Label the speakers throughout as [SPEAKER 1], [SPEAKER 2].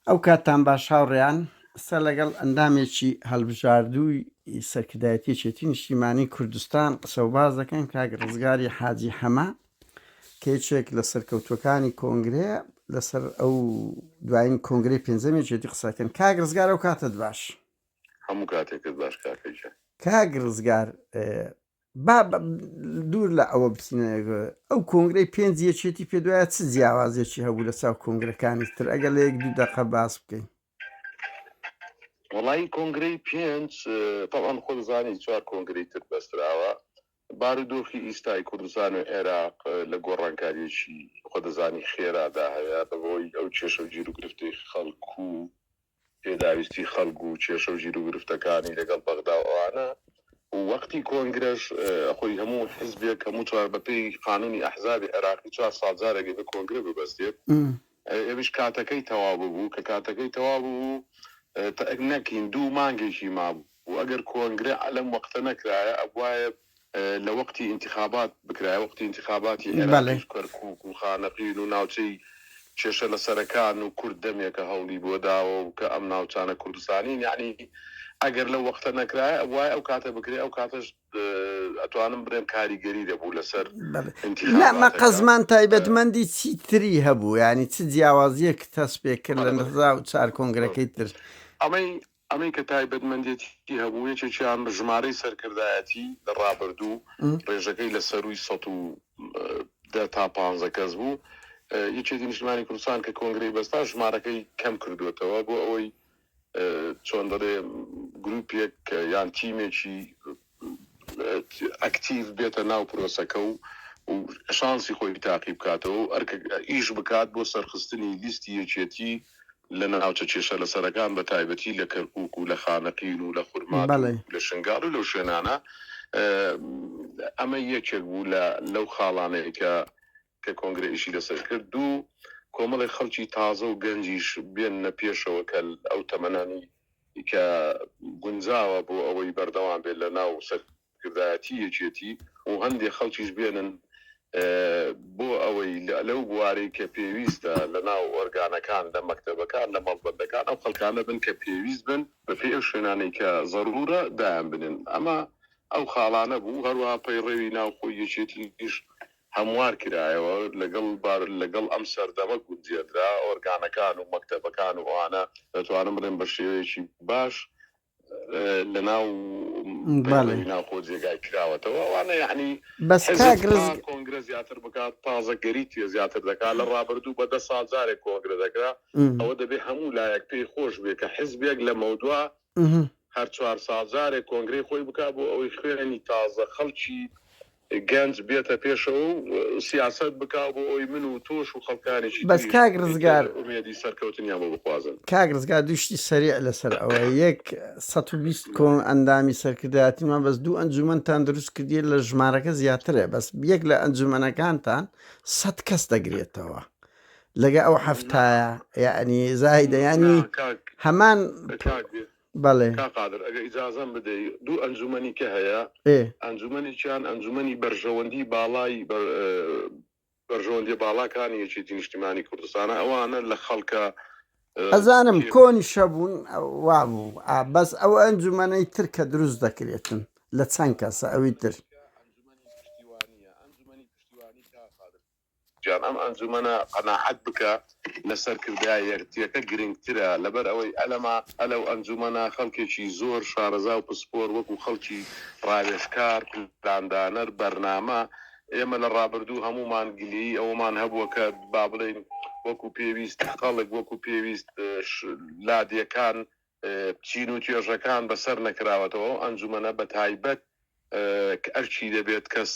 [SPEAKER 1] ئەو کاتتان باش هاوڕێیان، ئێستا لەگەڵ ئەندامێکی هەڵبژاردووی سەرکردایەتی یەکێتی نیشتیمانی کوردستان قسە و باس دەکەین کاک ڕزگاری حاجی حەمە کە یەکێک لە سەرکەوتووەکانی کۆنگرەیە لەسەر ئەو دوایین کۆنگرەی پێنجەم یەکێتی قسە دەکەن کاک ڕزگار ئەو کاتت باش.
[SPEAKER 2] هەموو کاتێکت باش کاکە گیان.
[SPEAKER 1] کاک ڕزگار با دوور لە ئەوە بچینە ئەو کۆنگرەی پێنج یەکێتی پێ دوایە چ جیاوازێکی هەبوو لە چاو کۆنگرەکانی تر ئەگەر لە یەک دوو دەقە باس بکەین.
[SPEAKER 2] وەڵایی کۆنگرەی پێنج تەبعەن خۆت دەزانی چوار کۆنگرەی تر بەستراوە بارودۆخی ئیستای کوردستان و عێراق لە گۆڕانکاریەکی خۆت دەزانی خێرادا هەیە بەهۆی ئەو کێشە و گیروگرفتەی خەڵک و پێداویستی خەڵک و کێشە و گیروگرفتەکانی لەگەڵ بەغدا و ئەوانە و وەختی کۆنگرەش خۆی هەموو حزبێک هەموو چوار بەپێی قانونی ئەحزابی عێراقی چوار ساڵ جارێک ئەبێ کۆنگرە ببەستێت ئەویش کاتەکەی تەواو ببوو کە کاتەکەی تەواو ببوو نەکین دوو مانگێکی مابوو ئەگەر کۆنگرە لەم وەختە نەکرایە ئەبوایە لە وەقتی ئینتخابات بکرایە، وەقتی ئینتخاباتی عێراقیش کەرکوک و خانەقین و ناوچەی کێشە لەسەرەکان و کورد دەمێکە هەوڵی بۆ داوە و کە ئەم ناوچانە کوردستانین یەعنی ئەگەر لەو وەقتە نەکرایە ئەبوایە ئەو کاتە بکرێ ئەو کاتەش ئەتوانم بڵێم کاریگەری دەبوو لەسەر
[SPEAKER 1] ئینتخاباتەکە. نا قەزمان تایبەتمەندی چی تری هەبوو یانی چ جیاوازیەک تەس پێ کرد لە نەزا و چار کۆنگرەکەی تر؟
[SPEAKER 2] ئەمەی ئەمەی کە تایبەتمەندێتی هەبوو، یەکێکیان ژمارەی سەرکردایەتی لە ڕابردوو ڕێژەکەی لە سەرووی 110 تا 15 کەس بوو، یەکێتی نیشتمانی کوردستان کە کۆنگرەی بەستا ژمارەکەی کەم کردووەتەوە بۆ ئەوەی چۆن دەڵێ گروپێک یان تیمێکی ئەکتیڤ بێتە ناو پرۆسەکە و شانسی خۆی تاقی بکاتەوە و ئەرکە ئیش بکات بۆ سەرخستنی لیستی یەکێتی لە ناوچە کێشە لەسەرەکان بە تایبەتی لە کەرکوک و لە خانەقین و لە خورماتوو و لە شنگال و لەو شوێنانە ئەمە یەکێک بوو لە لەو خاڵانەی کە کە کۆنگرە ئیشی لەسەر کرد دوو کۆمەڵێک خەڵکی تازە و گەنجیش بێننە پێشەوە کە ئەو تەمەنانی کە گونجاوە بۆ ئەوەی بەردەوام بێت لە ناو سەرکردایەتی یەکێتی و هەندێک خەڵکیش بێنن بۆ ئەوەی لەو بوارەی کە پێویستە لە ناو ئۆرگانەکان لە مەکتەبەکان لە مەڵبەندەکان ئەو خەڵکانە بن کە پێویست بن بەپێی ئەو شوێنانەی کە زەرورە دایان بنێن ئەمە ئەو خاڵانە بوو هەروەها پەیڕەوی ناوخۆی یەکێتیش هەموار کرایەوە لەگەڵ بار لەگەڵ ئەم سەردەمە گونجێنرا، ئۆرگانەکان و مەکتەبەکان و ئەوانە دەتوانم بڵێم بە شێوەیەکی باش لە ناو پەیڕەوی ناوخۆ جێگای کراوەتەوە ئەوانە یەعنی
[SPEAKER 1] بەس
[SPEAKER 2] حزب
[SPEAKER 1] کاک
[SPEAKER 2] تا
[SPEAKER 1] ڕزگ
[SPEAKER 2] کۆنگرە زیاتر بکات تازەگەری تێ زیاتر دەکات لە ڕابردوو بە دە ساڵ جارێک کۆنگرە دەکرا ئەوە دەبێ هەموو لایەک پێی خۆش بێ کە حزبێک لەمەودوا هەر چوار ساڵ جارێک کۆنگرەی خۆی بکا بۆ ئەوەی خوێنی تازە خەڵکی گەنج بێتە پێشەوە و سیاسەت بکا بۆ ئەوەی من و تۆش و خەڵکانێکی
[SPEAKER 1] بەس
[SPEAKER 2] تریش
[SPEAKER 1] کاک
[SPEAKER 2] ئیتر
[SPEAKER 1] ڕزگار
[SPEAKER 2] ئومێدی سەرکەوتنیان بۆ بخوازن.
[SPEAKER 1] کاک ڕزگار دوو شتی سەریع لەسەر ئەوە یەک 120 کۆن ئەندامی سەرکردایەتیمان بەس دوو ئەنجومەنتان دروست کردیە لە ژمارەکە زیاترە بەس یەک لە ئەنجومەنەکانتان 100 کەس دەگرێتەوە لەگە ئەو حەفتایە یعنی زایدە یعنی
[SPEAKER 2] نا کاک
[SPEAKER 1] هەمان
[SPEAKER 2] کاک
[SPEAKER 1] بەڵێ.
[SPEAKER 2] کاک قادر ئەگەر ئیجازەم بدەی دوو ئەنجومەنی کە هەیە
[SPEAKER 1] ئێ.
[SPEAKER 2] ئەنجومەنێکیان ئەنجومەنی بەرژەوەندی باڵای بەرژەوەندیە باڵاکانی یەکێتی نیشتیمانی کوردستانە ئەوانە لە خەڵکە
[SPEAKER 1] ئەزانم
[SPEAKER 2] پێ
[SPEAKER 1] کۆنیش هەبوون وابوو ئا بەس ئەو ئەنجومەنەی تر کە دروست دەکرێتن لە چەند کەسە ئەوی تر.
[SPEAKER 2] ئەنجومەنی پشتیوانیە ئەنجومەنی پشتیوانی کاک قادر گیان ئەم ئەنجومەنە قەناعەت بکە لە سەرکردایەتیەکە گرنگترە لەبەر ئەوەی ئەلەما ئەلەو ئەنجومەنە خەڵکێکی زۆر شارەزا و پسپۆر وەکو خەڵکی ڕاوێژکار پلاندانەر بەرنامە ئێمە لە ڕابردوو هەموومان گلەیی ئەوەمان هەبووە کە با بڵێین وەکو پێویست خەڵک وەکو پێویست لادێکان چین و توێژەکان بەسەر نەکراوەتەوە، ئەو ئەنجومەنە بە تایبەت ئەرکی دەبێت کەس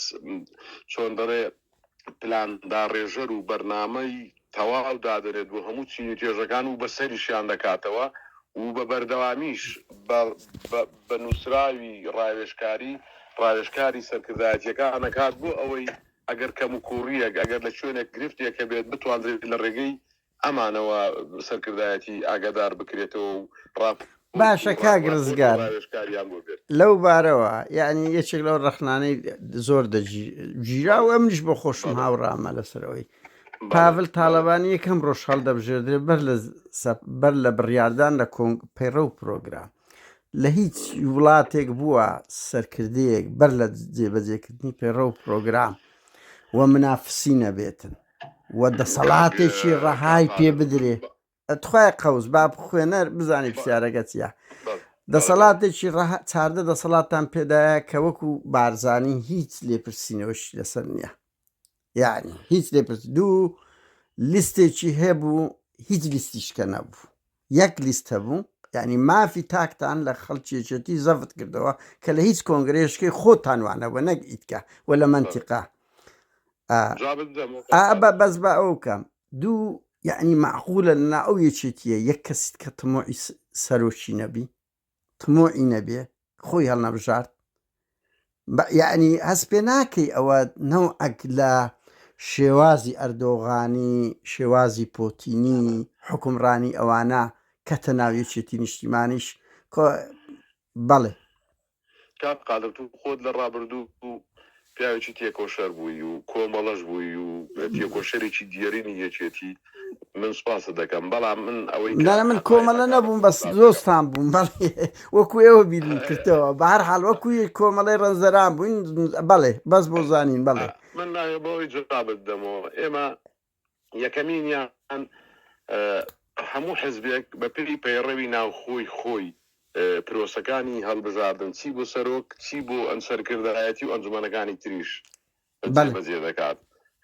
[SPEAKER 2] چۆن دەڵێ پلان داڕێژەر و بەرنامەی تەواو دادەنێت بۆ هەموو چین و توێژەکان و بەسەریشیان دەکاتەوە و بە بەردەوامیش بە نووسراوی ڕاوێژکاری ڕاوێژکاری سەرکردایەتیەکان ئەکات بۆ ئەوەی ئەگەر کەموکووڕییەک ئەگەر لە شوێنێک گرفتێک هەبێت بتواندرێت لە ڕێگەی ئەمانەوە سەرکردایەتی ئاگادار بکرێتەوە و ڕاپۆرت
[SPEAKER 1] باشە
[SPEAKER 2] و
[SPEAKER 1] کاک
[SPEAKER 2] ڕاپۆرت و
[SPEAKER 1] ڕزگار
[SPEAKER 2] ڕاوێژکاریان بۆ بێت.
[SPEAKER 1] لەو بارەوە یەعنی یەکێک لەو ڕەخنانەی زۆر دەگیرا و ئەمنیش بۆ خۆشم
[SPEAKER 2] بەڵێ.
[SPEAKER 1] هاوڕامە لەسەر ئەوەی. پاڤل تاڵەبانی یەکەم ڕۆژ هەڵدەبژێردرێ بەر لە بەر لە بڕیاردان لە کۆنگ پەیڕەو پرۆگرام. لە هیچ وڵاتێک بووە سەرکردەیەک بەر لە جێبەجێکردنی پەیڕەو پرۆگرام و منافسی نەبێتن و دەسەڵاتێکی ڕەهای پێ بدرێ تخوایە قەوس با خوێنەر بزانێ پرسیارەکە چییە دەسەڵاتێکی ڕەها چاردە دەسەڵاتتان پێدایە کە وەکو بارزانی هیچ لێپرسینەوەشی لەسەر نییە یعنی هیچ لێپرس دوو لیستێکی هەبوو هیچ لیستیشکە نەبوو یەک لیست هەبوو یعنی مافی تاکتان لە خەڵکیەکێتی زەفت کردەوە کە لە هیچ کۆنگرێشکەی خۆتان وانەبووە نەک ئیتکە و لە مەنتیقە ئا بەس بە ئەو کەم دوو یەعنی مەعقولە لەنا ئەو یەکێتیە یەک کەسیت کە تموعی سەرۆکی نەبی تموعی نەبێ خۆی هەڵنەبژارد یەعنی هەست پێ ناکەی ئەوە نەوعەک لە شێوازی ئەردۆغانی شێوازی پۆتینی حکومڕانی ئەوانە کەتە ناو یەکێتی نیشتیمانیش بەڵێ.
[SPEAKER 2] کاک قادر تۆ خۆت لە ڕابردوو پیاوێکی تێکۆشەر بووی و کۆمەڵەش بووی و تێکۆشەرێکی دێرینی یەکێتی من سوپاست دەکەم بەڵام من ئەوەی کە
[SPEAKER 1] نا من کۆمەڵە
[SPEAKER 2] حەقایقەکانە
[SPEAKER 1] نەبووم بەس
[SPEAKER 2] باس دەکەم.
[SPEAKER 1] دۆستان بووم بەڵێ وەکو ئێوە بیرم کردەوە بە هەر حاڵ وەکو کۆمەڵەی ڕەنجدەران بووین بەڵێ بەس بۆ زانین بەڵێ.
[SPEAKER 2] من بۆ ئەوەی جوابت بدەمەوە ئێمە یەکەمینیان هەموو حزبێک بە پێی پەیڕەوی ناوخۆی خۆی پرۆسەکانی هەڵبژاردن چی بۆ سەرۆک چی بۆ سەرکردایەتی و ئەنجومەنەکانی تریش جێبەجێ دەکات.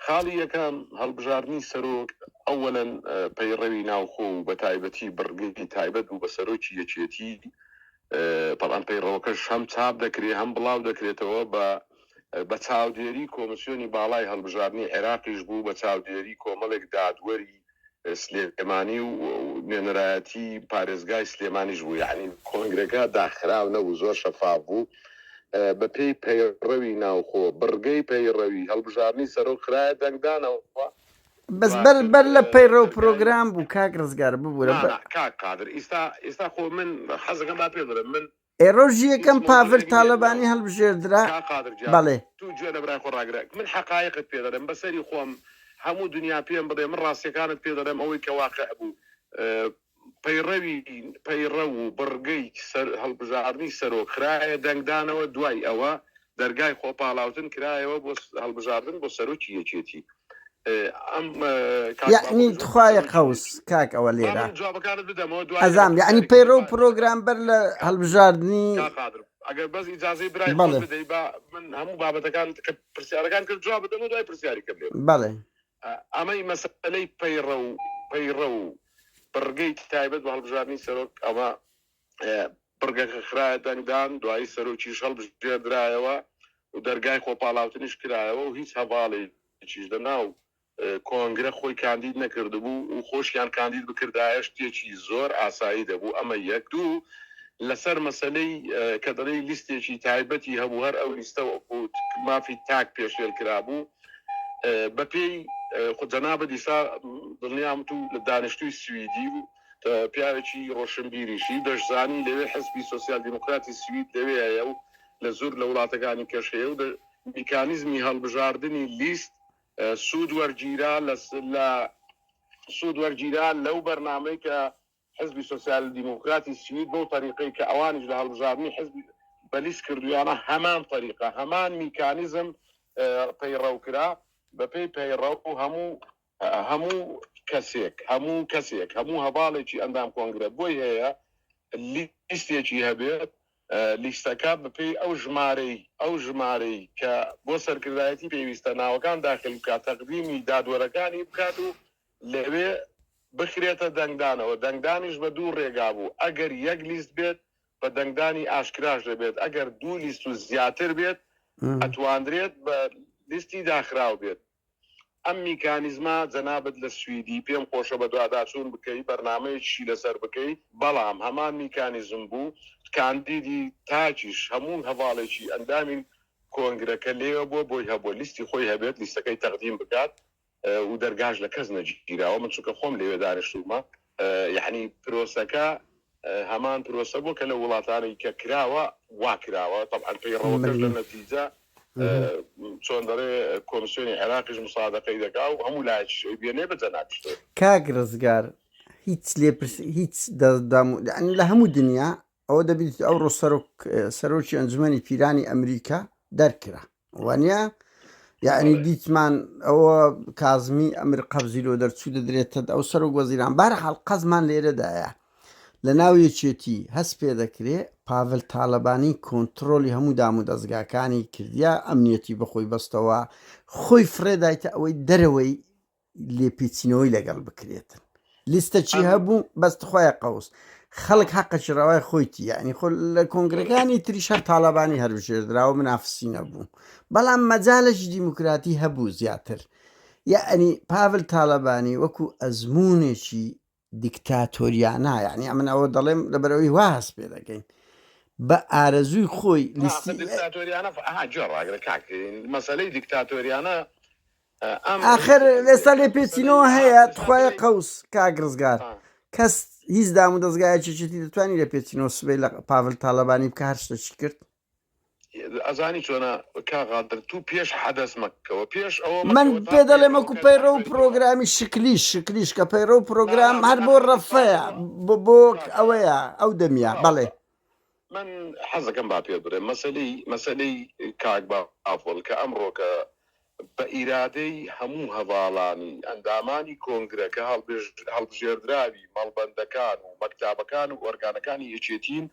[SPEAKER 2] خاڵی یەکەم هەڵبژاردنی سەرۆک ئەوەلەن پەیڕەوی ناوخۆ و بە تایبەتی بڕگەی تایبەت بوو بە سەرۆکی یەکێتی تەبعەن پەیڕەوەکەش هەم چاپ دەکرێ هەم بڵاو دەکرێتەوە بە بە چاودێری کۆمسیۆنی باڵای هەڵبژاردنی عێراقیش بوو، بە چاودێری کۆمەڵێک دادوەری سلێمانی و نوێنەرایەتی پارێزگای سلێمانیش بوو، یەعنی کۆنگرەکە داخراو نەبوو، زۆر شەفاف بوو، بە پێی پەیڕەوی ناوخۆ، بڕگەی پەیڕەوی هەڵبژاردنی سەرۆک خرایە دەنگدانەوە.
[SPEAKER 1] بەس بەر بەر لە پەیڕەو پرۆگرام بوو کاک ڕزگار ببورە.
[SPEAKER 2] نا نا کاک قادر ئیستا ئیستا خۆ من حەزەکەم با پێ بڵێم من
[SPEAKER 1] ئێ ڕۆژی یەکەم پاڤل تالەبانی هەڵبژێردرا
[SPEAKER 2] کاک قادر گیان
[SPEAKER 1] بەڵێ.
[SPEAKER 2] تو گوێ لە برای خۆ ڕاگرە من حەقایقت پێ دەڵێم بەسەری خۆم هەموو دنیا پێم بڵێ من ڕاستیەکانت پێ دەڵێم ئەوەی کە واقع بوو پەیڕەوی پەیڕەو و بڕگەی سەر هەڵبژاردنی سەرۆک خرایە دەنگدانەوە دوای ئەوە دەرگای خۆپاڵاوتن کرایەوە بۆ هەڵبژاردن بۆ سەرۆکی یەکێتی ئەم کاک
[SPEAKER 1] یەعنی
[SPEAKER 2] بابۆ
[SPEAKER 1] تخوایە
[SPEAKER 2] سەرۆکی
[SPEAKER 1] قەوس
[SPEAKER 2] یەکێتی
[SPEAKER 1] کاک ئەوە
[SPEAKER 2] با
[SPEAKER 1] لێرە
[SPEAKER 2] من جوابەکانت بدەمەوە دوای ئەوە
[SPEAKER 1] ئەزام یەعنی
[SPEAKER 2] پرسیاری
[SPEAKER 1] پەیڕەو
[SPEAKER 2] کە
[SPEAKER 1] پرۆگرام بەر لە هەڵبژاردنی
[SPEAKER 2] کاک قادر ئەگەر بەس ئیجازەی برای خۆت
[SPEAKER 1] بەڵێ
[SPEAKER 2] بدەی با من هەموو بابەتەکان کە پرسیارەکان کرد جواب بدەمەوە دوای پرسیاری کەم لێ بکە
[SPEAKER 1] بەڵێ.
[SPEAKER 2] ئەمەی مەسەلەی پەیڕەو پەیڕەو بڕگەی تایبەت بە هەڵبژاردنی سەرۆک ئەمە بڕگەکە خرایە دەنگدان دوایی سەرۆکیش هەڵبژێردرایەوە و دەرگای خۆپاڵاوتنیش کرایەوە و هیچ هەڤاڵێکیش لە ناو کۆنگرە خۆی کاندید نەکردبوو و خۆشیان کاندید بکردایە شتێکی زۆر ئاسایی دەبوو ئەمە یەک دوو لەسەر مەسەلەی کە دەڵێی لیستێکی تایبەتی هەبوو هەر ئەو لیستە مافی تاک پێشێل کرابوو بەپێی خۆ جەنابت ئیسا دڵنیام تو لە دانیشتووی سویدی و پیاوێکی ڕۆشنبیریشی دەشزانی لەوێ حزبی سۆسیال دیموکراتی سوید لەوێ هەیە و لە زور لە وڵاتەکانی کەش هەیە و میکانیزمی هەڵبژاردنی لیست سوود وەرگیرا لە سوود وەرگیرا لەو بەرنامەی کە حزبی سۆسیال دیموکراتی سوید بەو تەریقەی کە ئەوانیش لە هەڵبژاردنی حزبی بە لیست کردویانە هەمان تەریقە هەمان میکانیزم پەیڕەو کرا بەپێی پەیڕەو هەموو هەموو کەسێک هەموو کەسێک هەموو هەڤاڵێکی ئەندام کۆنگرە بۆی هەیە لیستێکی هەبێت لیستەکە بەپێی ئەو ژمارەی ئەو ژمارەی کە بۆ سەرکردایەتی پێویستە ناوەکان داخل بکات تەقدیمی دادوەرەکانی بکات و لەوێ بخرێتە دەنگدانەوە، دەنگدانیش بە دوو ڕێگا بوو، ئەگەر یەک لیست بێت بە دەنگدانی ئاشکراش دەبێت، ئەگەر دوو لیست و زیاتر بێت ئەتواندرێت بە لیستی داخراو بێت. ئەم میکانیزمە جەنابت لە سویدی پێم خۆشە بەدواداچوون بکەی بەرنامەیەکیشی لەسەر بکەی، بەڵام هەمان میکانیزم بوو، کاندیدی تاکیش هەموو هەڤاڵێکی ئەندامی کۆنگرەکە لێوە بووە بۆی هەبووە لیستی خۆی هەبێت لیستەکەی تەقدیم بکات، و دەرگاش لە کەس نەگیراوە من چونکە خۆم لەوێ دانیشتوومە یەعنی پرۆسەکە هەمان پرۆسە بووە کە لە وڵاتانی کە کراوە وا کراوە تەبعەن پەیڕەوەکەش لە نەتیجە چۆن دەڵێ کۆمسیۆنی عێراقیش مسادەقەی دەکا و هەموو لایەکیش ئەیبێنێ بە جەنابیشتەوە.
[SPEAKER 1] کاک ڕزگار هیچ لێپرس هیچ دەستدام یعنی لە هەموو دنیا ئەوە دەبیت ئەوڕۆ سەرۆک سەرۆکی ئەنجومەنی پیرانی ئەمریکا دەرکرا وانە یعنی دیتمان ئەوە کازمی ئەمر قەبزی لۆ دەرچوو دەدرێتە ئەو سەرۆک وەزیران بارحاڵ قەزمان لێرەدایە لە ناو یەکێتی هەست پێ دەکرێ پاڤل تالەبانی کۆنتڕۆلی هەموو دام و دەزگاکانی کردیە ئەمنیەتی بەخۆی بەستەوە خۆی فڕێدایتە ئەوەی دەرەوەی لێپێچینەوەی لەگەڵ بکرێتن لیستەکی هەبوو بەس تخوایە قەوس خەڵک حەقەکی ڕەوای خۆیتی یعنی خۆ لە کۆنگرەکانی تریش هەر تاالبانی هەربژێردراوە منافسی نەبوو بەڵام مەجالێکی دیموکراتی هەبوو زیاتر یعنی پاڤل تاالبانی وەکو ئەزمونێکی دیکتاتۆریانە یعنی ئەمن ئەوە دەڵێم لەبەرئەوەی وا هەست پێ دەکەین بە ئارەزووی خۆی لیستی
[SPEAKER 2] دیکتاتۆریانە ئەها گوێ ڕاگرە کاک مەسەلەی دیکتاتۆریانە ئەم
[SPEAKER 1] ئاخر ئێستا لێپێچینەوە هەیە تخوایە قەوس کاک ڕزگار کەس هیچ دام و دەزگایەکی چێتی دەتوانانی لێپێچینەوە سبەی لە پاڤل تاالبانی بکە هەر شتێکی کرد
[SPEAKER 2] ئەزانی چۆنە کاک قادر تو پێش حەدەس مەکەوە پێش ئەوە
[SPEAKER 1] من
[SPEAKER 2] مەکەوە تا
[SPEAKER 1] پێ دەڵێم
[SPEAKER 2] پەیڕەوەکە
[SPEAKER 1] وەکو پەیڕەو و
[SPEAKER 2] نەخوێنیتەوە.
[SPEAKER 1] پرۆگرامی شکلیش شکلیش کە پەیڕەو و
[SPEAKER 2] نا
[SPEAKER 1] پرۆگرام
[SPEAKER 2] نا
[SPEAKER 1] هەر
[SPEAKER 2] من
[SPEAKER 1] بۆ
[SPEAKER 2] ئەخر
[SPEAKER 1] ڕەفەیە
[SPEAKER 2] تاوە
[SPEAKER 1] بۆ بۆ
[SPEAKER 2] کاکە
[SPEAKER 1] ئەوەیە ئەو دەمیە
[SPEAKER 2] تاوە
[SPEAKER 1] بەڵێ
[SPEAKER 2] من حەزەکەم با پێت بڵێم مەسەلەی مەسەلەی کاک بافڵ کە ئەمڕۆکە بە ئیرادەی هەموو هەڤاڵانی ئەندامانی کۆنگرە کە هەڵبژێردراوی مەڵبەندەکان و مەکتابەکان و ئۆرگانەکانی یەکێتین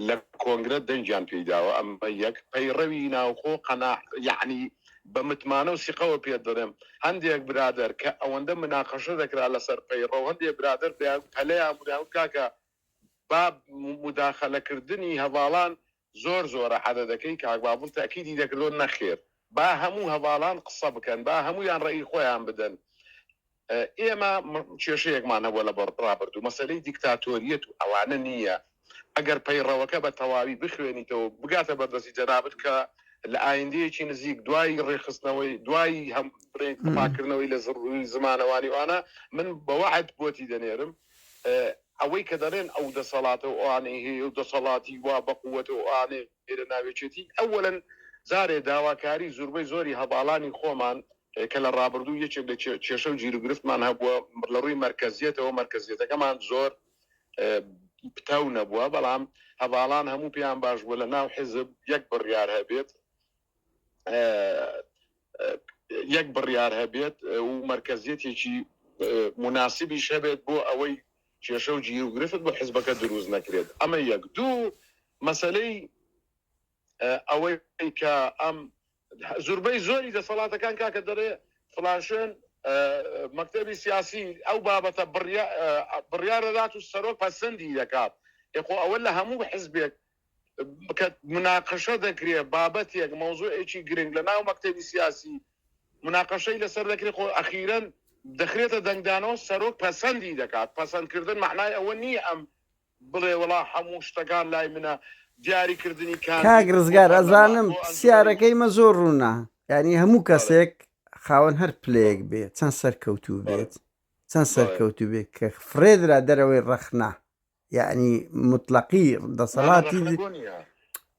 [SPEAKER 2] لە کۆنگرە دەنگیان پێی داوە ئەمە یەک پەیڕەوی ناوخۆ قەنا یەعنی بە متمانە و سیقەوە پێت دەڵێم هەندێک برادەر کە ئەوەندە مناقەشە دەکرا لەسەر پەیڕەو هەندێک برادەر دەیان پەلەیان بوو دەیان وت کاکە با موداخەلە کردنی هەڤاڵان زۆر زۆرە عەدەدەکەی کاک بافڵ تەئکیدی دەکردەوە نەخێر با هەموو هەڤاڵان قسە بکەن با هەموویان ڕەئی خۆیان بدەن ئێمە کێشەیەکمان هەبووە لە ڕابردوو مەسەلەی دیکتاتۆریەت و ئەوانە نییە ئەگەر پەیڕەوەکە بە تەواوی بخوێنیتەوە بگاتە بەردەستی جەنابت کە لە ئایندەیەکی نزیک دوای ڕێکخستنەوەی دوای هەم بڵێین پاککردنەوەی لە ڕووی زمانەوانی وانە من بە وەعد بۆتی دەنێرم ئەوەی کە دەڵێن ئەو دەسەڵاتە و ئەوانەی هەیە و دەسەڵاتی وا بەقوەتە و ئەوانەی هەیە لە ناو یەکێتی، ئەوەلەن جارێ داواکاری زوربەی زۆری هەڤاڵانی خۆمان کە لە ڕابردوو یەکێک لە کێشە و گیروگرفتمان هەبووە لە ڕووی مەرکەزیەتەوە، مەرکەزیەتەکەمان زۆر پتەو نەبووە، بەڵام هەڤاڵان هەموو پێیان باش بووە لە ناو حیزب یەک بڕیار هەبێت، یەک بڕیار هەبێت و مەرکەزیەتێکی موناسبیش هەبێت بۆ ئەوەی کێشە و گیروگرفت بۆ حزبەکە دروست نەکرێت. ئەمە یەک. دوو، مەسەلەی ئەوەی کە ئەم زوربەی زۆری دەسەڵاتەکان کاکە دەڵێ فڵان شوێن مەکتەبی سیاسی ئەو بابەتە بڕیار دەدات و سەرۆک پەسندی دەکات. ئێ خۆ ئەوە لە هەموو حزبێک کە مناقەشە دەکرێ بابەتێک مەوزوعێکی گرنگ لە ناو مەکتەبی سیاسی مناقەشەی لەسەر دەکرێ خۆ ئەخیرەن دەخرێتە دەنگدانەوە سەرۆک پەسەندی دەکات پەسەندکردن مەعنای ئەوە نییە ئەم بڵێ وەڵا هەموو شتەکان لای منە دیاریکردنی
[SPEAKER 1] کاک
[SPEAKER 2] کاندید بۆ
[SPEAKER 1] ڕزگار
[SPEAKER 2] پەرلەمان
[SPEAKER 1] ئەزانم
[SPEAKER 2] بۆ ئەنجومەنی
[SPEAKER 1] پرسیارەکەی مە زۆر ڕوونە یعنی هەموو
[SPEAKER 2] بەڵێ
[SPEAKER 1] کەسێک خاوەن هەر پلەیەک بێ چەند سەرکەوتوو
[SPEAKER 2] بەڵێ
[SPEAKER 1] بێت چەند
[SPEAKER 2] بەڵێ
[SPEAKER 1] سەرکەوتوو بێت کە فڕێدرا دەرەوەی ڕەخنە یەعنی مطلقی دەسەڵاتی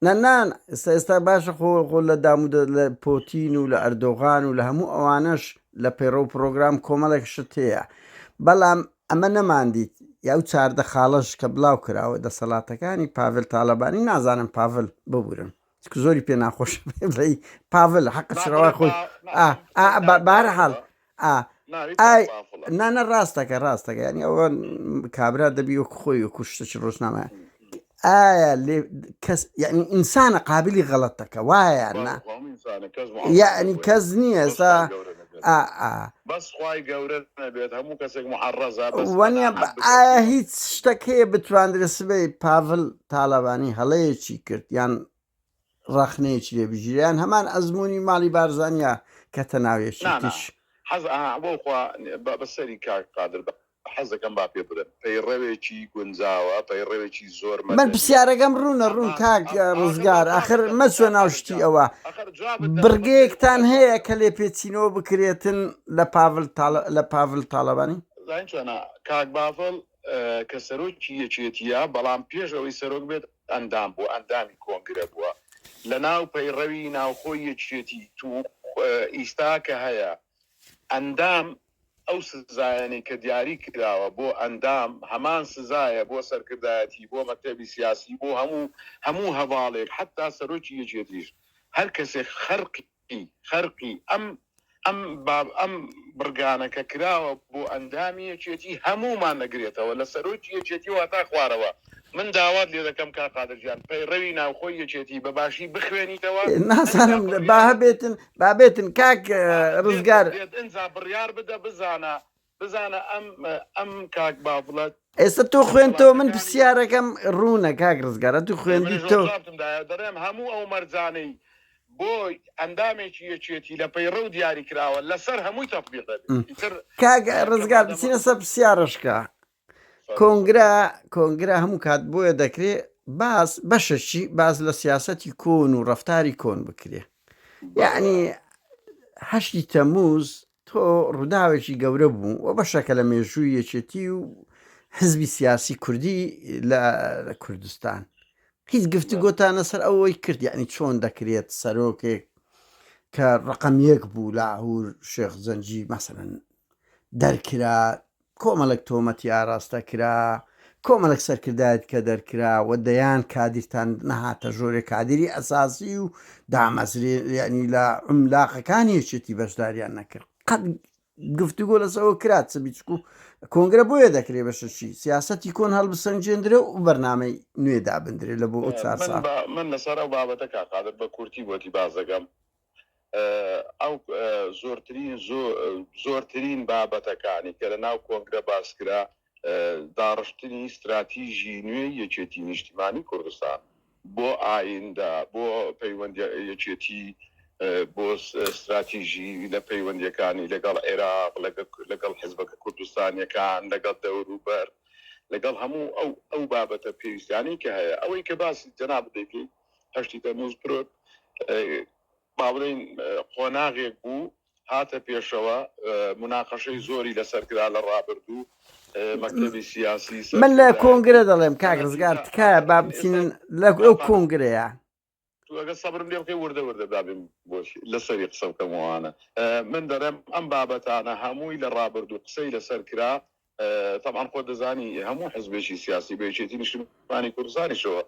[SPEAKER 1] نا نا ئێستا ئێستا باشە خۆ خۆ لە دام و لە پۆتین و لە ئەردۆغان و لە هەموو ئەوانەش لە پەیڕەو و پرۆگرام کۆمەڵێک شت هەیە بەڵام ئەمە نەماندیت یا و چاردە خاڵەش کە بڵاو کراوە دەسەڵاتەکانی پاڤل تاالبانی نازانم پاڤل ببورن چکو زۆری پێ ناخۆش بڵێی پاڤل حەقە
[SPEAKER 2] نا
[SPEAKER 1] چڕەوای
[SPEAKER 2] بڵێ
[SPEAKER 1] خۆی
[SPEAKER 2] با نا
[SPEAKER 1] ئا
[SPEAKER 2] ئەم
[SPEAKER 1] ئا
[SPEAKER 2] بڵێ ناوی
[SPEAKER 1] بەهەرحاڵ
[SPEAKER 2] بافڵە
[SPEAKER 1] ئا
[SPEAKER 2] ناوی
[SPEAKER 1] ئای
[SPEAKER 2] بافڵە
[SPEAKER 1] نا نا ڕاستەکە ڕاستەکە یعنی ئەوە کابرا دەبی وەک خۆی وەکو شتێکی ڕۆژنامە ئایا لێ کەس یعنی ئینسانە قابلی غەڵەتەکە وایە یان نا
[SPEAKER 2] بەڵێ خۆ هەموو ئینسانە کەس معەڕەز
[SPEAKER 1] یعنی
[SPEAKER 2] نەبووە
[SPEAKER 1] کەس نییە
[SPEAKER 2] بەس
[SPEAKER 1] ئێستا
[SPEAKER 2] خوای گەورە نەبێت
[SPEAKER 1] ئا ئا
[SPEAKER 2] بەس خوای گەورە نەبێت هەموو کەسێک معەڕەزە بەس
[SPEAKER 1] وەنیە
[SPEAKER 2] قەناعەت بکە
[SPEAKER 1] ئایا
[SPEAKER 2] تۆ
[SPEAKER 1] هیچ شتەک هەیە بتواندرێ سبەی پاڤل تاالبانی هەڵەیەکی کرد یان ڕەخنەیەکی لێ بگیرێ یان هەمان ئەزموونی ماڵی بارزانیە کەتە ناو
[SPEAKER 2] نا نا
[SPEAKER 1] یەکێتیش.
[SPEAKER 2] حەز ئەها بۆ خوا بە بەسەری کاک قادر بە حەزەکەم با پێ بڵێم پەیڕەوێکی گونجاوە پەیڕەوێکی زۆر
[SPEAKER 1] من
[SPEAKER 2] مەدەنیە
[SPEAKER 1] پرسیارەکەم ڕوونە ڕوون
[SPEAKER 2] هەمان
[SPEAKER 1] کاک
[SPEAKER 2] ئەم ئاخر با
[SPEAKER 1] ڕزگار
[SPEAKER 2] جوابت
[SPEAKER 1] ئاخر
[SPEAKER 2] دەمەوە
[SPEAKER 1] مەچۆ
[SPEAKER 2] کاک
[SPEAKER 1] ناو
[SPEAKER 2] قادر
[SPEAKER 1] شتی
[SPEAKER 2] گیان
[SPEAKER 1] ئەوە
[SPEAKER 2] ئەخر جوابت دەمەوە بەسەری
[SPEAKER 1] بڕگەیەکتان
[SPEAKER 2] خۆتە
[SPEAKER 1] هەیە
[SPEAKER 2] جوابت
[SPEAKER 1] کە
[SPEAKER 2] دەمەوە.
[SPEAKER 1] لێپێچینەوە بکرێتن لە پاڤل تاڵ لە پاڤل تاڵەبانی؟
[SPEAKER 2] زانی چۆنە کاک بافڵ کە سەرۆکی یەکێتیە بەڵام پێش ئەوەی سەرۆک بێت ئەندام بووە ئەندامی کۆنگرە بووە. لە ناو پەیڕەوی ناوخۆی یەکێتی تو ئیستا کە هەیە ئەندام ئەو سزایانەی کە دیاری کراوە بۆ ئەندام هەمان سزایە بۆ سەرکردایەتی بۆ مەکتەبی سیاسی بۆ هەموو هەموو هەڤاڵێک حەتا سەرۆکی یەکێتیش هەر کەسێک خەرقی خەرقی ئەم ئەم باب ئەم بڕگانە کە کراوە بۆ ئەندامی یەکێتی هەموومان دەگرێتەوە لە سەرۆکی یەکێتیەوە هەتا خوارەوە من داوات لێ دەکەم کاک قادر گیان پەیڕەوی ناوخۆی یەکێتی بە باشی بخوێنیتەوە ئینجا
[SPEAKER 1] نازانم با
[SPEAKER 2] بڕیار
[SPEAKER 1] هەبێتن با بێتن کاک
[SPEAKER 2] با دێتن
[SPEAKER 1] ڕزگار.
[SPEAKER 2] دێت ئینجا بڕیار بدە بزانە بزانە ئەم ئەم کاک بافڵە
[SPEAKER 1] ئێستا تۆ خوێندتەوە من
[SPEAKER 2] دەسەڵاتەکانی
[SPEAKER 1] پرسیارەکەم ڕوونە کاک ڕزگار ئەتو
[SPEAKER 2] ئێ
[SPEAKER 1] خوێندی
[SPEAKER 2] منیش
[SPEAKER 1] تۆ
[SPEAKER 2] وەڵامتم دایەوە دەڵێم هەموو ئەو مەرجانەی بۆ ئەندامێکی یەکێتی لە پەیڕەو دیاری کراوە لەسەر هەمووی تەتبیق دەبێت ئیتر
[SPEAKER 1] کاک
[SPEAKER 2] کە
[SPEAKER 1] ڕزگار
[SPEAKER 2] مادەم
[SPEAKER 1] بچینە سەر پرسیارەشکە
[SPEAKER 2] فەرموو
[SPEAKER 1] کۆنگرە کۆنگرە هەموو کات بۆیە دەکرێ باس بەشەکی باس لە سیاسەتی کۆن و ڕەفتاری کۆن بکرێ
[SPEAKER 2] بەڵێ
[SPEAKER 1] یعنی هەشتی تەموز تۆ ڕووداوێکی گەورە بوو و بەشەکە لە مێژووی یەکێتی و حزبی سیاسی کوردی لە کوردستان هیچ گفتوگۆتان لەسەر ئەوەی کرد یعنی چۆن دەکرێت سەرۆکێک کە ڕقم یەک بوو لاهور شێخ زەنجی مەسەن دەرکرا کۆمەڵێک تۆمەتی ئاراستە کرا، کۆمەڵێک سەرکردایەت کە دەرکرا و دەیان کادیرتان نەهاتە ژۆرێ کادیری ئەساسی و دامەزرێ یعنی لە عملاقەکانی یەکێتی بەشداریان نەکرد قەت گفتوگۆ لەسەر ئەوە کرا چ بیچک و کۆنگرە بۆیە دەکرێ بەشەکی سیاسەتی کۆن هەڵبسەنگێندرێ و بەرنامەی نوێ دابندرێ لە بۆ ئەو چار
[SPEAKER 2] من
[SPEAKER 1] ساڵ.
[SPEAKER 2] بە من لەسەر ئەو بابەتە کاک قادر بە کورتی بۆتی باس دەکەم ئەو زۆرترین زۆرترین بابەتەکانی کە لە ناو کۆنگرە باس کرا داڕشتنی ستراتیژی نوێی یەکێتی نیشتیمانی کوردستان بۆ ئایندە بۆ پەیوەندی یەکێتی بۆ ستراتیژی لە پەیوەندیەکانی لەگەڵ عێراق لەگەڵ حزبەکە کوردستانیەکان لەگەڵ دەوروبەر لەگەڵ هەموو ئەو ئەو بابەتە پێویستانەی کە هەیە ئەوەی کە باسی جەنابت دەیکەی هەشتی تەموز پرۆ با بڵێین قۆناغێک بوو هاتە پێشەوە موناقەشەی زۆری لەسەر کرا لە ڕابردوو مەکتەبی سیاسی
[SPEAKER 1] من لە
[SPEAKER 2] سەرکردایەتی
[SPEAKER 1] کۆنگرە دەڵێم کاک
[SPEAKER 2] بە
[SPEAKER 1] ڕزگار
[SPEAKER 2] نەتیجە
[SPEAKER 1] تکایە با
[SPEAKER 2] ئاخر من ئێستا
[SPEAKER 1] بچینن لە ئەو
[SPEAKER 2] کاک
[SPEAKER 1] کۆنگرەیە
[SPEAKER 2] تو ئەگەر سەبرم لێ بکەی وردە وردە با بێم بۆ لەسەری قسە بکەم ئەوانە من دەڵێم ئەم بابەتانە هەمووی لە ڕابردوو قسەی لەسەر کرا تەبعەن خۆت دەزانی هەموو حزبێکی سیاسی بە یەکێتی نیشتمانی کوردستانیشەوە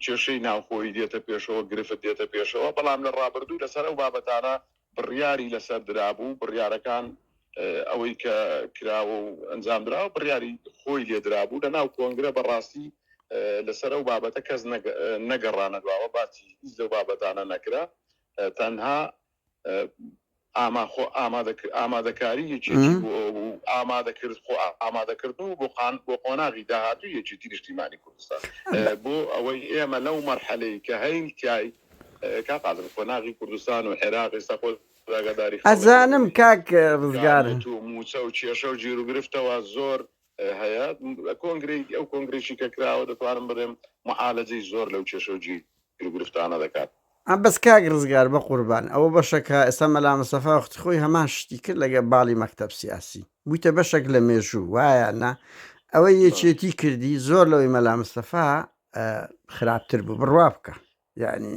[SPEAKER 2] کێشەی ناوخۆیی دێتە پێشەوە، گرفت دێتە پێشەوە، بەڵام لە ڕابردوو لەسەر ئەو بابەتانە بڕیاری لەسەر درابوو، بڕیارەکان ئەوەی کە کراوە و ئەنجام دراوە بڕیاری خۆی لێ درابوو، لە ناو کۆنگرە بە ڕاستی لەسەر ئەو بابەتە کەس نەگەڕانە دواوە، باسی هیچ لەو بابەتانە نەکرا، تەنها ئاما خۆ ئامادە ئامادەکاری یەکێتی بۆ ئەوە بوو ئامادەکرد خۆ ئامادەکردن و بۆ قان بۆ قۆناغی داهاتووی یەکێتی نیشتیمانی کوردستان بۆ ئەوەی ئێمە لەو مەرحەلەی کە هەین تیای کاک قادر قۆناغی کوردستان و عێراق ئێستا خۆت ئاگاداری خەڵک لە
[SPEAKER 1] ئەزانم
[SPEAKER 2] ڕووی
[SPEAKER 1] کاک ڕزگار.
[SPEAKER 2] داهات و مووچە و کێشە و گیروگرفتەوە زۆر هەیە کۆنگرەی ئەو کۆنگرەیشی کە کراوە دەتوانم بڵێم معالەجەی زۆر لەو کێشە و گیروگرفتانە دەکات.
[SPEAKER 1] بەس کاک ڕزگار بەقوربان ئەوە بەشەکە ئێستا مەلا مستەفا وەختی خۆی هەمان شتی کرد لەگە باڵی مەکتەب سیاسی بوویتە بەشێک لە مێژوو وایە نا ئەوەی یەکێتی کردی زۆر لەوەی مەلا مستەفا خراپتر بوو بڕوا بکە یعنی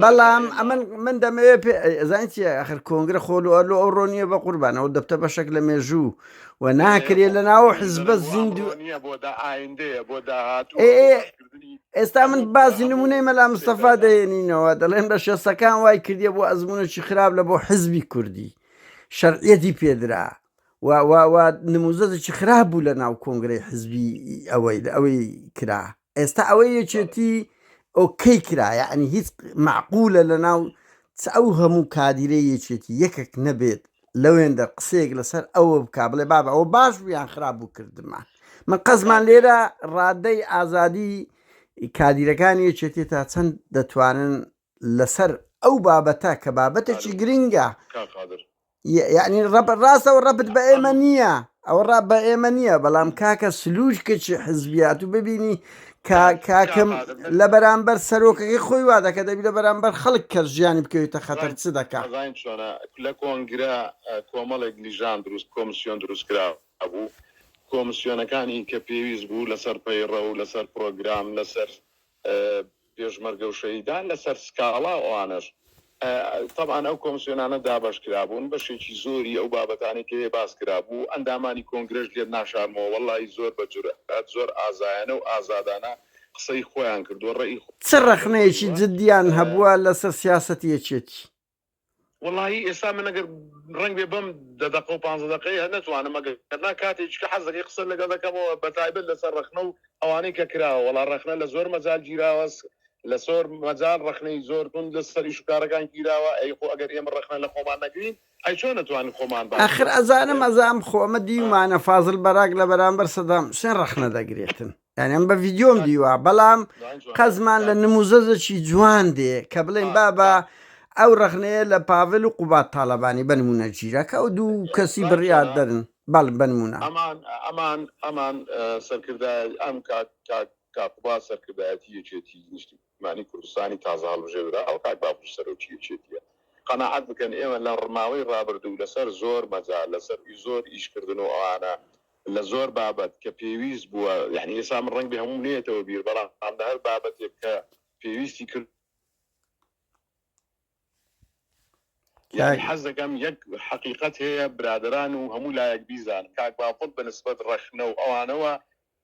[SPEAKER 1] بەڵام ئەمن من دەمەوێت پێ ئەزانی چیە ئەخر کۆنگرە خۆ لۆ لۆ ئەوڕۆ نییە بە قوربانەوە دەبتە بەشێک لە مێژوو و ناکرێ لە ناو حزبە زیندوو ئێستا من باسی نمونەی مەلا مستەفا دەێنینەوە دەڵێن بە شێستەکان وای کردیە بۆ ئەزمونێکی خراپ لە بۆ حزبی کوردی شەرعیەتی پێدرا و و و نموزەجێکی خراپ بوو لە ناو کۆنگرەی حزبی ئەوەی لە ئەوەی کرا ئێستا ئەوەی یەکێتی ئۆکەی کرا یعنی هیچ معقولە لە ناو چ ئەو هەموو کادیرەی یەکێتی یەکێک نەبێت لەوێندە قسەیەک لەسەر ئەوە بکا بڵێ بابە ئەوە باش بوو یان خراپ بوو کردمان من قەزمان لێرە ڕادەی ئازادی کادیرەکانی یەکێتی تا چەند دەتوانن لەسەر ئەو بابەتە کە بابەتێکی گرنگە یعنی ڕەب ڕاستەوە ڕەبت بە ئێمە نییە ئەوە ڕا بە ئێمە نییە بەڵام کاکە سلوشکێکی حزبیات و ببینی کاکم لە بەرامبەر سەرۆکەکەی خۆی وا دەکە دەبی لە بەرامبەر خەڵک کە ژیانی بکەوێتە خەتەر چ دەکا؟
[SPEAKER 2] ئەزانین چۆنە لە کۆنگرە کۆمەڵێک لیژان دروست کۆمسیۆن دروست کرابوو کۆمسیۆنەکانی کە پێویست بوو لەسەر پەیڕەو لەسەر پرۆگرام لەسەر. پێشمەرگە و شەهیدان لەسەر سکاڵا و ئەوانەش تەبعەن ئەو کۆمسیۆنانە دابەش کرابوون بەشێکی زۆری ئەو بابەتانەی کە هەیە باس کرابوو ئەندامانی کۆنگرەش لێت ناشارمەوە وەڵاهی زۆر بە جورئەت زۆر ئازایانە و ئازادانە قسەی خۆیان کردووە ڕەئی
[SPEAKER 1] چ ڕەخنەیەکی
[SPEAKER 2] دەربڕیوە.
[SPEAKER 1] جدیان هەبووە لەسەر سیاسەتی یەکێتی؟
[SPEAKER 2] وەڵاهی ئێستا من ئەگەر ڕەنگ بێ بەم دە دەقە و پانزە دەقەیە نەتوانم ئەگەر نا کاتێکی کە حەز دەکەی قسەت لەگەڵ دەکەمەوە بە تایبەت لەسەر ڕەخنە و ئەوانەی کە کراوە وەڵا ڕەخنە لە زۆر مەجال گیراوە لە زۆر مەجال ڕەخنەی زۆر توند لەسەر ئیش و کارەکان گیراوە ئەی خۆ ئەگەر ئێمە ڕەخنە لە خۆمان نەگرین ئەی چۆن ئەتوانین خۆمان باش
[SPEAKER 1] ئاخر
[SPEAKER 2] بکەین
[SPEAKER 1] ئەزانم ئەزانم خۆ ئەمە دیومانە فازل بەراک لە بەرامبەر سەدام حوسێن ڕەخنە دەگرێتن یانی ئەم بە ڤیدیۆم
[SPEAKER 2] کاک
[SPEAKER 1] دیوە بەڵام
[SPEAKER 2] جوان جوان
[SPEAKER 1] قەزمان لە
[SPEAKER 2] کاک
[SPEAKER 1] نموزەزەکی جوان دێ کە بڵێن
[SPEAKER 2] آ
[SPEAKER 1] بابە
[SPEAKER 2] کاک
[SPEAKER 1] ئەو ڕەخنەیە لە پاڤل و قوباد تاڵەبانی بە نمونە گیرا کە ئەو دوو کەسی
[SPEAKER 2] کاک
[SPEAKER 1] بڕیار
[SPEAKER 2] جوانە
[SPEAKER 1] دەرن بەڵێ بە نمونە.
[SPEAKER 2] ئەمان ئەمان ئەمان سەرکردای ئەم کاک کاک کاک قوباد سەرکردایەتی یەکێتی نیشتیمانی کوردستانی تازە هەڵبژێردراوە کاک بافڵ سەرۆکی یەکێتیە قەناعەت بکەن ئێمە لە ماوەی ڕابردوو لەسەر زۆر مەجال لەسەر زۆر ئیش کردن و ئەوانە لە زۆر بابەت کە پێویست بووە یانی ئێستا من ڕەنگبێ هەمووم نەیەتەوە بیر بەڵام لە هەر بابەتێک کە پێویستی کرد یانی
[SPEAKER 1] کاک
[SPEAKER 2] حەز دەکەم یەک حەقیقەت هەیە برادەران و هەموو لایەک بیزانن کاک بافڵ بە نسبەت ڕەخنە و ئەوانەوە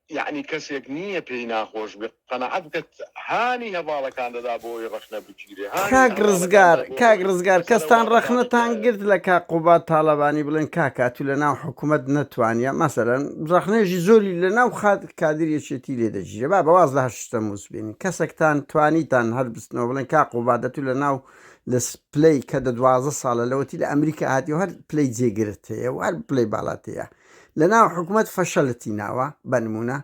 [SPEAKER 2] یەعنی کەسێک نییە پێی ناخۆش بێ قەناعەت بکە هانی هەڤاڵەکان دەدا بۆ ئەوەی ڕەخنە بگیرێ هانی
[SPEAKER 1] کاک
[SPEAKER 2] هەڤاڵەکان
[SPEAKER 1] ڕزگار
[SPEAKER 2] دا بۆ
[SPEAKER 1] کاک
[SPEAKER 2] ئەوەی
[SPEAKER 1] ڕزگار
[SPEAKER 2] لەسەر ئەو
[SPEAKER 1] کەستان
[SPEAKER 2] بابەتانەی کە
[SPEAKER 1] ڕەخنەتان
[SPEAKER 2] هەیە.
[SPEAKER 1] گرت لە کاک قوباد تاڵەبانی بڵێن کاکە ئەتوو لە ناو حکومەت نەتوانیە مەسەلەن ڕەخنەیەکی زۆری لە ناو خات کادیر یەکێتی لێ دەگیرێ بابە واز لە هەر شتە موس بێنین کەسەکتان توانیتان هەر بستنەوە بڵێن کاک قوباد ئەتوو لە ناو لە پلەی کە دە 12 ساڵە لەوەتی لە ئەمریکا هاتی و هەر پلەی جێگرت هەیە و هەر پلەی باڵات هەیە لە ناو حکومەت فەشەلتی ناوە بە نمونە.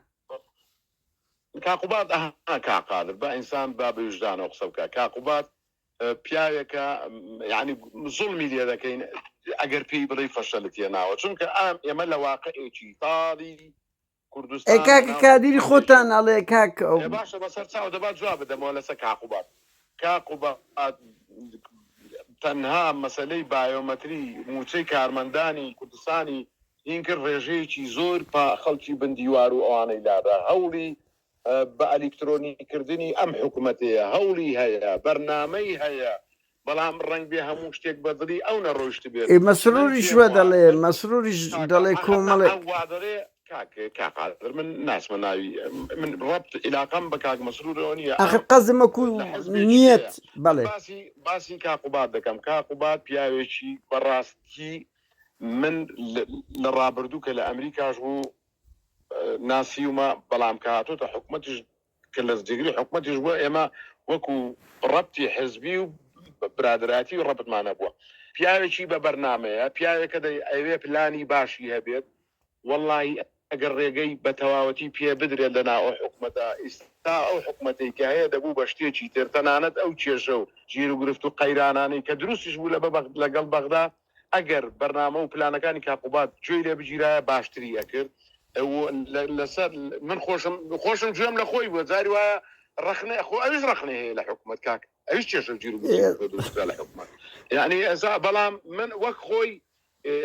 [SPEAKER 2] کاک قوباد ئەها کاک قادر با ئینسان با بە ویژدانەوە قسە بکا کاک قوباد پیاوێکە یانی زوڵمی لێ دەکەین ئەگەر پێی بڵێی فەشەلت هێناوە چونکە ئام ئێمە لە واقعێکی تاڵی
[SPEAKER 1] ئێ
[SPEAKER 2] کوردستان لە
[SPEAKER 1] کاکە
[SPEAKER 2] ناو
[SPEAKER 1] کادیری
[SPEAKER 2] حکومەتێکی
[SPEAKER 1] خۆتان ئەڵێ کاک ئەو.
[SPEAKER 2] ئێ باشە بەسەر چاو دەبا جواب بدەمەوە لەسەر کاک قوباد کاک قوباد تەنها مەسەلەی بایۆمەتری موچەی کارمەندانی کوردستانی هین کرد ڕێژەیەکی زۆر پا خەڵکی بن دیوار و ئەوانەی لادا هەوڵی بە ئەلیکترۆنی کردنی ئەم حکومەتەیە هەوڵی هەیە بەرنامەی هەیە بەڵام ڕەنگبێ هەموو شتێک بە دڵی ئەو نەڕۆیشتبێت
[SPEAKER 1] ئێ
[SPEAKER 2] من
[SPEAKER 1] مەسروریش
[SPEAKER 2] پێم
[SPEAKER 1] وە
[SPEAKER 2] وا
[SPEAKER 1] دەڵێ
[SPEAKER 2] من
[SPEAKER 1] مەسروریش
[SPEAKER 2] کاکە
[SPEAKER 1] دەڵێ
[SPEAKER 2] ئەخە نا
[SPEAKER 1] کۆمەڵێک.
[SPEAKER 2] ئەو وا دەڵێ کاک کاک قادر من ناچمە ناوی من ڕەبت عیلاقەم بە کاک مەسرورەوە نییە
[SPEAKER 1] ئاخر
[SPEAKER 2] ئەم
[SPEAKER 1] قەزم وەکو
[SPEAKER 2] لە حزبێکی
[SPEAKER 1] نیەت
[SPEAKER 2] کەیە من
[SPEAKER 1] بەڵێ.
[SPEAKER 2] باسی باسی کاک قوباد دەکەم کاک قوباد پیاوێکی بەڕاستی من لە ڕابردوو کە لە ئەمریکاش بوو ناسیومە بەڵام کە هاتۆتە حکومەتیش کە لە جێگری حکومەتیش بووە ئێمە وەکو ڕەبتی حزبی و برادەرایەتی ڕەبتمان هەبووە پیاوێکی بە بەرنامەیە پیاوێکە دەی ئەوێ پلانی باشی هەبێت وەڵاهی ئەگەر ڕێگەی بە تەواوەتی پێ بدرێت لە ناو ئەو حکومەتە ئیستا ئەو حکومەتەی کە هەیە دەبوو بە شتێکی تر تەنانەت ئەو کێشە و گیروگرفت و قەیرانانەی کە دروستیش بوو لە لەگەڵ بەغدا ئەگەر بەرنامە و پلانەکانی کاک قوباد گوێی لێ بگیرایە باشتری ئەکرد و لەسەر من خۆشم خۆشم گوێم لە خۆی بووە جاری وایە ڕەخنە خۆ ئەویش ڕەخنەی هەیە لە حکومەت کاک ئەویش کێشە و گیروگرفتی بۆ دروست کرا لە حکومەت یعنی ئێستا بەڵام من وەک خۆی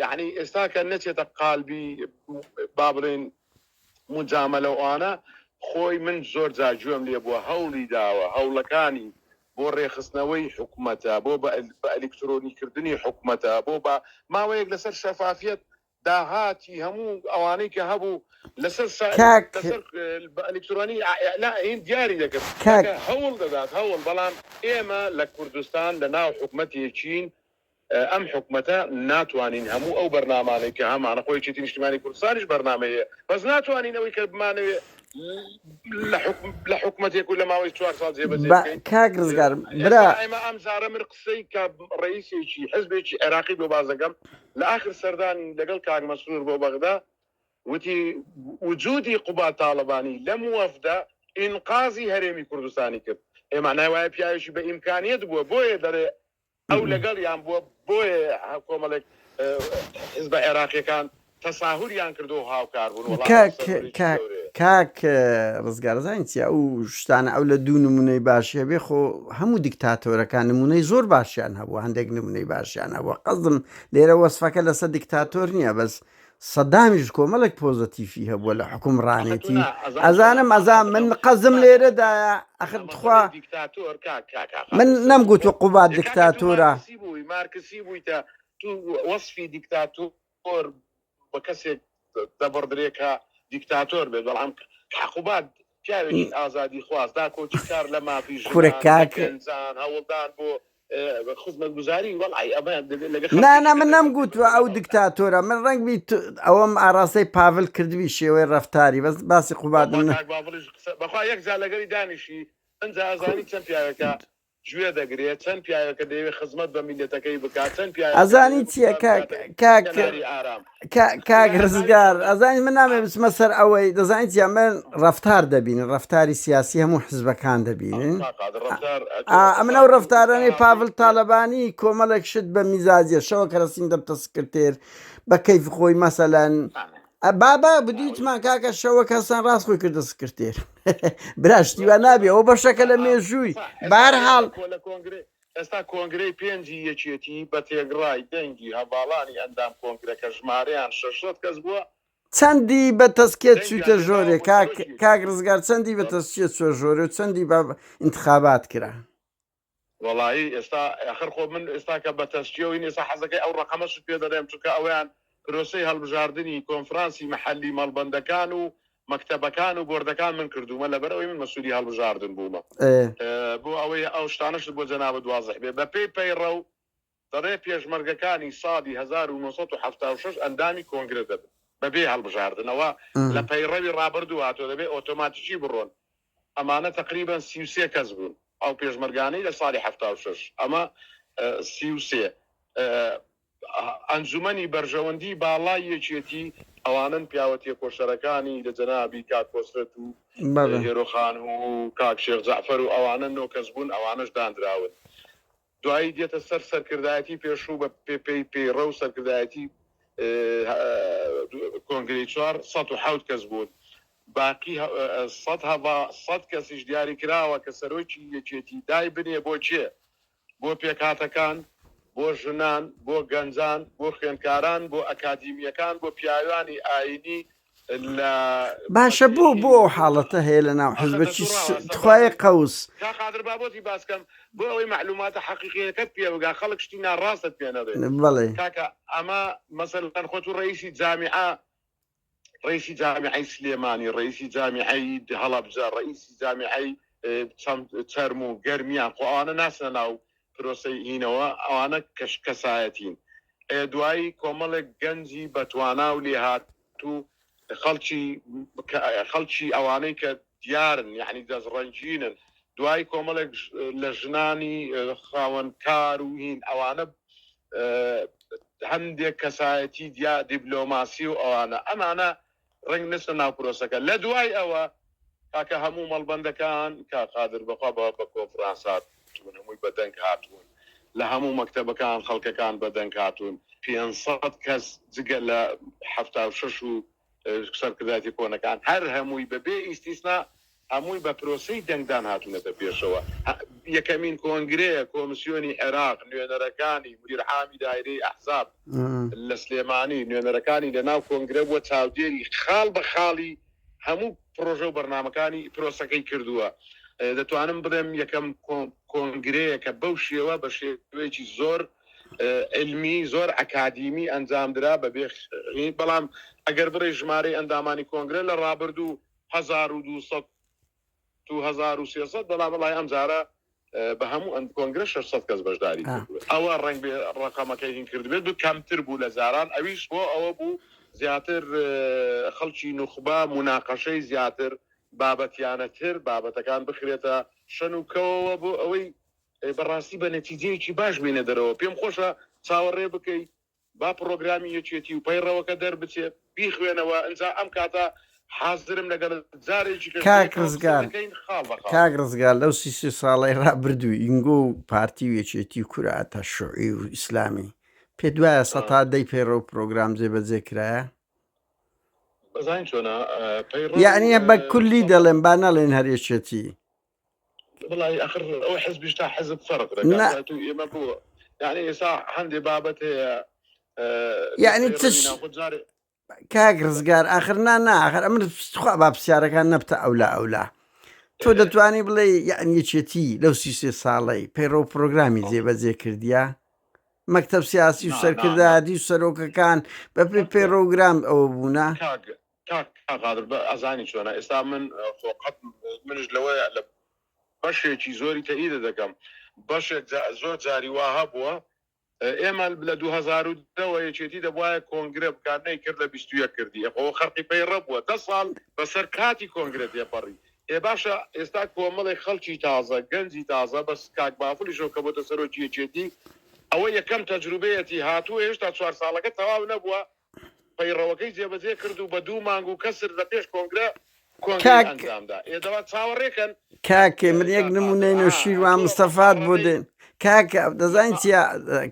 [SPEAKER 2] یعنی ئێستا کە نەچێتە قالبی با بڵێین موجامەلە و ئەوانە خۆی من زۆر جار گوێم لێ بووە هەوڵی داوە هەوڵەکانی بۆ ڕێکخستنەوەی حکومەتە بۆ بە ئەلیکترۆنی کردنی حکومەتە بۆ بە ماوەیەک لەسەر شەفافیەت داهاتی هەموو ئەوانەی کە هەبوو لەسەر
[SPEAKER 1] کاک
[SPEAKER 2] لەسەر بە ئەلیکترۆنی ئیعلا هین دیاری دەکرد
[SPEAKER 1] کاک
[SPEAKER 2] کاکە هەوڵ دەدات هەوڵ بەڵام ئێمە لە کوردستان لە ناو حکومەتێکین ئەم حکومەتە ناتوانین هەموو ئەو بەرنامانەی کە هەمانە، خۆ یەکێتی نیشتیمانی کوردستانیش بەرنامەی هەیە، بەس ناتوانین ئەوەی کە بمانەوێ لە حکومەتێک و لە ماوەی چوار ساڵ جێبەجێ
[SPEAKER 1] با
[SPEAKER 2] بکەین.
[SPEAKER 1] کاک ڕزگار برا.
[SPEAKER 2] ئێستا ئێمە ئەم جارە من قسەی کە ڕەئیسێکی حزبێکی عێراقی بۆ باس دەکەم، لە ئاخر سەردانی لەگەڵ کاک مەسرور بۆ بەغدا وتی وجودی قوباد تاڵەبانی لەم وەفدە ئینقازی هەرێمی کوردستانی کرد، ئێ مەعنای وایە پیاوێکی بە ئیمکانیەت بووە، بۆیە دەڵێ ئەو لەگەڵیان بووە، بۆیە کۆمەڵێک حیزبە عێراقییەکان تەساهولیان کردووە و هاوکار بوون، وەڵا ئەوە
[SPEAKER 1] کاک
[SPEAKER 2] سەروەریی
[SPEAKER 1] کاک
[SPEAKER 2] گەورەیە.
[SPEAKER 1] کاک ڕزگار زانی چیە ئەو شتانە ئەو لە دوو نمونەی باشی هەبێ خۆ هەموو دیکتاتۆرەکان نمونەی زۆر باشیان هەبووە هەندێک نمونەی باشیان هەبووە قەزم لێرە وەسفەکە لەسەر دیکتاتۆر نییە بەس. سەدامیش کۆمەڵێک پۆزەتیفی هەبووە لە حوکمڕانێتی ئەزانم ئەزان من قەزم لێرەدایە ئەخر تخوا من نەمگوتوە قوباد دیکتاتۆرە.
[SPEAKER 2] مارکسی بوویتە تو وەسفی دیکتاتۆر بە کەسێک دەبڕدرێ کە دیکتاتۆر بێت بەڵام قوباد پیاوێکی ئازادی خواز داکۆکی کار لە مافی
[SPEAKER 1] کورە
[SPEAKER 2] ژنان
[SPEAKER 1] کاک
[SPEAKER 2] گەنجان هەوڵدان بۆ خزمەتگوزاری وەڵی ئەمە دەبێت لەگە
[SPEAKER 1] نا
[SPEAKER 2] خەڵکی
[SPEAKER 1] نا من
[SPEAKER 2] دیکە
[SPEAKER 1] نەمگوتوە ئەو دیکتاتۆرە من ڕەنگ بی ئەوەم ئاراستەی پاڤل کردبی شێوەی ڕەفتاری بەس باسی
[SPEAKER 2] وەڵا
[SPEAKER 1] قوبادم نە
[SPEAKER 2] کاک باڤڵیش قسە بەخوا یەک جار لەگەری دانیشی ئنجا ئەزانی چەند پیاوێکە گوێ دەگرێ چەند پیاوێکە دەیەوێ خزمەت بە میللەتەکەی بکا چەند پیاوێکە
[SPEAKER 1] ئەزانی
[SPEAKER 2] دەیەوێ
[SPEAKER 1] چییە
[SPEAKER 2] کوردستان
[SPEAKER 1] کاک
[SPEAKER 2] بکاتە
[SPEAKER 1] کاک
[SPEAKER 2] کەناری ئارام
[SPEAKER 1] کاک
[SPEAKER 2] لە هەتاوی
[SPEAKER 1] ڕزگار
[SPEAKER 2] خۆتە
[SPEAKER 1] ئەزانی من نامێ بچمە سەر ئەوەی دەزانی چیە من ڕەفتار دەبینن ڕەفتاری سیاسی هەموو حزبەکان دەبینن
[SPEAKER 2] کاک قادر ڕەفتار ئەتۆ
[SPEAKER 1] ئەمن
[SPEAKER 2] ئێستا
[SPEAKER 1] ئەو
[SPEAKER 2] تو ئێستا
[SPEAKER 1] ڕەفتارانەی
[SPEAKER 2] هاتووی
[SPEAKER 1] پاڤل تالەبانی کۆمەڵێک شت بە میزاجیە شەوە کەرەسین دەبتە سکرتێر بە کەیف خۆی مەسەلەن بابا بدیتمان کاکە شەوە کەسان ڕاست خۆی کردە سکرتێر برا شتی وا نابێ ئەوە بەشەکە لە مێژووی بارحاڵ
[SPEAKER 2] ئێستا کۆنگرەی پێنجی یەکێتی بە تێگڕای دەنگی هەڤاڵانی ئەندام کۆنگرە کە ژمارەیان 600 کەس بووە
[SPEAKER 1] چەندی بە تەسکیە
[SPEAKER 2] دەنگیان
[SPEAKER 1] چوویتە
[SPEAKER 2] پێداوە
[SPEAKER 1] ژۆرێ
[SPEAKER 2] بۆ
[SPEAKER 1] کاک
[SPEAKER 2] سەرۆکی
[SPEAKER 1] کاک
[SPEAKER 2] یەکێتی.
[SPEAKER 1] ڕزگار چەندی بە تەسکیە چوە ژۆرێ و چەندی بە ئینتخابات کرا؟
[SPEAKER 2] وەڵایی ئێستا ئەخر خۆ من ئێستا کە بە تەسکیەوەین ئێستا حەزەکەی ئەو ڕەقەمەشت پێ دەڵێم چونکە ئەوەیان پرۆسەی هەڵبژاردنی کۆنفرانسی مەحەلی مەڵبەندەکان و مەکتەبەکان و بۆردەکان من کردوومە لەبەر ئەوەی من مەسولی هەڵبژاردن بوومە بۆ ئەوەی ئەو شتانەشت بۆ جەنابت وازح بێ بەپێی پەیڕەو دەڵێ پێشمەرگەکانی ساڵی 1976 ئەندامی کۆنگرە دەبن بەبێ هەڵبژاردنەوە لە پەیڕەوی ڕابردوو هاتووە دەبێ ئۆتۆماتیکی بڕۆن ئەمانە تەقریبەن 33 کەس بوون ئەو پێشمەرگانەی لە ساڵی 76 ئەمە 33 ئەنجومەنی بەرژەوەندی باڵای یەکێتی ئەوانەن پیاوە تێکۆشەرەکانی لە جەنابی کاک کۆسرەت و هێرۆخان و کاک شێخ جەعفەر و ئەوانە نۆ کەس بوون ئەوانەش دانراون. دوایی دێتە سەر سەرکردایەتی پێشوو بە پێی پەیڕەو سەرکردایەتی کۆنگرەی 407 کەس بوون باقی 100 کەسیش دیاری کراوە کە سەرۆکی یەکێتی دای بنێ بۆ کێ؟ بۆ پێکهاتەکان، بۆ ژنان، بۆ گەنجان، بۆ خوێندکاران، بۆ ئەکادیمییەکان، بۆ پیاوانی ئایینی لە
[SPEAKER 1] باشە بۆ
[SPEAKER 2] مەسیحی
[SPEAKER 1] بۆ ئەو حاڵەتە هەیە لە ناو
[SPEAKER 2] ئاخر
[SPEAKER 1] حزبەکی
[SPEAKER 2] دەتوو ڕاوەستە با
[SPEAKER 1] تخوایە
[SPEAKER 2] من
[SPEAKER 1] قەوس.
[SPEAKER 2] کاک قادر با بۆتی باس کەم بۆ ئەوەی مەعلوماتە حەقیقیەکەت پێ بگا خەڵک شتی ناڕاستت پێ نەڵێ
[SPEAKER 1] بەڵێ.
[SPEAKER 2] کاکە ئەمە مەسەلەن خۆ تو ڕەئیسی جامیعە ڕەئیسی جامیعەی سلێمانی، ڕەئیسی جامیعەی هەڵەبجە، ڕەئیسی جامیعەی چەرموو، گەرمیان، خۆ ئەوانە ناچنە ناو پرۆسەی هینەوە، ئەوانە کەسایەتین. دوایی کۆمەڵێک گەنجی بەتوانا و لێهاتوو، خەڵکی خەڵکی ئەوانەی کە دیارن یەعنی دەستڕەنگینن، دوای کۆمەڵێک لە ژنانی خاوەن کار و هین ئەوانە هەندێک کەسایەتی دیا دیبلۆماسی و ئەوانە ئەمانە ڕنگ نچنە ناو پرۆسەکە لە دوای ئەوە کاکە هەموو مەڵبەندەکان کا قادر بەخوا بە بە کۆنفرانس هاتوون هەمووی بە دەنگ هاتوون لە هەموو مەکتەبەکان خەڵکەکان بە دەنگ هاتوون 500 کەس جگە لە 76 و سەرکردایەتی کۆنەکان هەر هەمووی بە بێ ئیستیسنا هەمووی بە پرۆسەی دەنگدان هاتوونەتە پێشەوە. یەکەمین کۆنگرەیە کۆمسیۆنی عێراق نوێنەرەکانی، مدیر عامی دایرەی ئەحزاب لە سلێمانی، نوێنەرەکانی لە ناو کۆنگرە بووە چاودێری خاڵ بە خاڵی هەموو پرۆژە و بەرنامەکانی پرۆسەکەی کردووە. دەتوانم بڵێم یەکەم کۆنگرەیە کە بەو شێوە بە شێوەیەکی زۆر عیلمی زۆر ئەکادیمی ئەنجامدرا بەبێ بەڵام ئەگەر بڕێ ژمارەی ئەندامانی کۆنگرە لە ڕابردوو 1200 و 1300 بەڵام وەڵای ئەم جارە بە هەموو ئەند کۆنگرە 600 کەس بەشداری کردووە ئەوە ڕەنگ بێ ڕقەمەکەی هین کردبێت و کەمتر بوو لە جاران ئەویش بۆ ئەوە بوو زیاتر خەڵکی نوخبە موناقەشەی زیاتر بابەتیانەتر بابەتەکان بخرێتە شەن و کەوەوە بۆ ئەوەی بەڕاستی بە نەتیجەیەکی باش بێنە دەرەوە. پێم خۆشە چاوەڕێ بکەی با پڕۆگرامی یەکێتی و پەیڕەوەکە دەربچێ، بیخوێنەوە، ئنجا ئەم کاتە حازرم لەگەڵت جارێکی کەش
[SPEAKER 1] کاک
[SPEAKER 2] بەیەکەوە قسە
[SPEAKER 1] ڕزگار
[SPEAKER 2] دەکەین خاڵ بە خاڵ.
[SPEAKER 1] کاک ڕزگار لەو 33 ساڵەی ڕابردوو ئینگۆ و پارتی و یەکێتی و کورە تەشوعی و ئیسلامی پێت وایە سەتا دەی پەیڕەو پرۆگرام جێبەجێ کرایە؟
[SPEAKER 2] بەزانین چۆنە پەیڕەو
[SPEAKER 1] یەعنی بە کولی دەڵێم با نەڵێن هەر یەکێتی.
[SPEAKER 2] وڵی ئەخر ئەو حزبیش تا حزب فەرق
[SPEAKER 1] نا
[SPEAKER 2] دەکات تو ئێمە بۆ یعنی ئێستا هەندێ بابەت هەیە
[SPEAKER 1] یعنی چ
[SPEAKER 2] جارێ
[SPEAKER 1] کاک ڕزگار ئاخر نا نا ئاخر ئەمن خوا با پرسیارەکان نەبتە ئەولا ئەولا تۆ دەتوانی بڵێ یعنی یەکێتی لەو 33 ساڵەی پەیڕەو پرۆگرامی جێبەجێ کردیا مەکتەب سیاسی و سەرکردایەتی و سەرۆکەکان بە پێی پەیڕەوگرام ئەوە بوونە
[SPEAKER 2] کاک کاک قادر بە ئەزانی چۆنە ئێستا من خۆ قەت منش لەوەیە لە بەشێکی زۆری تەئیدە دەکەم بەشێک زۆر جاری وا هەبووە ئێمە لە 2010 وە یەکێتی دەبوایە کۆنگرە بکات نەیکرد لە 21 کردی ئێ خۆ خەرقی پەیڕە بووە دە ساڵ بەسەر کاتی کۆنگرە تێپەڕی ئێ باشە ئێستا کۆمەڵێک خەڵکی تازە گەنجی تازە بەس کاک بافڵیشەوە کە بۆتە سەرۆکی یەکێتی ئەوە یەکەم تەجروبەیەتی هاتووە هێشتا چوار ساڵەکە تەواو نەبووە پەیڕەوەکەی جێبەجێ کرد و بە دوو مانگ و کەسر لە پێش کۆنگرە کۆنگرەی
[SPEAKER 1] کاک
[SPEAKER 2] ئەنجامدا. ئێ دەبا چاوەڕێکەن
[SPEAKER 1] کاکە من یەک
[SPEAKER 2] کاک قادر
[SPEAKER 1] نمونەی
[SPEAKER 2] ئا
[SPEAKER 1] نەوشیروان
[SPEAKER 2] تۆ
[SPEAKER 1] مستەفات بۆ
[SPEAKER 2] مقاڕەنەی
[SPEAKER 1] دێن کاکە دەزانین
[SPEAKER 2] مقا
[SPEAKER 1] چیە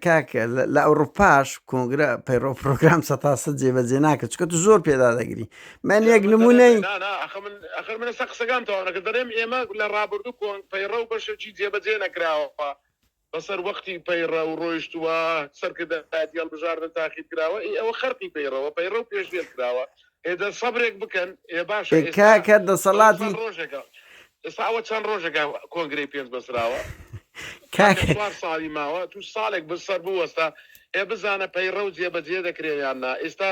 [SPEAKER 1] کاکە لە لە ئەوروپاش کۆنگرە پەیڕەو پرۆگرام سەتاسەد جێبەجێ ناکرێت چونکە تو زۆر پێدا دەگری من
[SPEAKER 2] ئێ
[SPEAKER 1] یەک
[SPEAKER 2] من دەڵێم
[SPEAKER 1] نمونەی
[SPEAKER 2] نا نا ئەخە من ئەخر من ئێستا قسەکانم تەواو نەکرد دەڵێم ئێمە لە ڕابردوو کۆن پەیڕەو بەشێکی جێبەجێ نەکراوە بەسەر وەختی پەیڕەو ڕۆیشتووە، سەرکردایەتی هەڵبژاردن تاخیر کراوە، ئێ ئەوە خەرقی پەیڕەوە، پەیڕەو پێشێل کراوە، ئێ دە سەبرێک بکەن، ئێ باشە
[SPEAKER 1] ئێ
[SPEAKER 2] ئێستا
[SPEAKER 1] کاکە
[SPEAKER 2] ئەوە
[SPEAKER 1] دەسەڵاتی
[SPEAKER 2] چەند ڕۆژێکە، ئێستا ئەوە چەند ڕۆژێکە کۆنگرەی پێنج بەسراوە، کاکە
[SPEAKER 1] کاکە
[SPEAKER 2] چوار ساڵی ماوە، تو ساڵێک بەسەر بوەستە، ئێ بزانە پەیڕەو جێبەجێ دەکرێ یان نا، ئێستا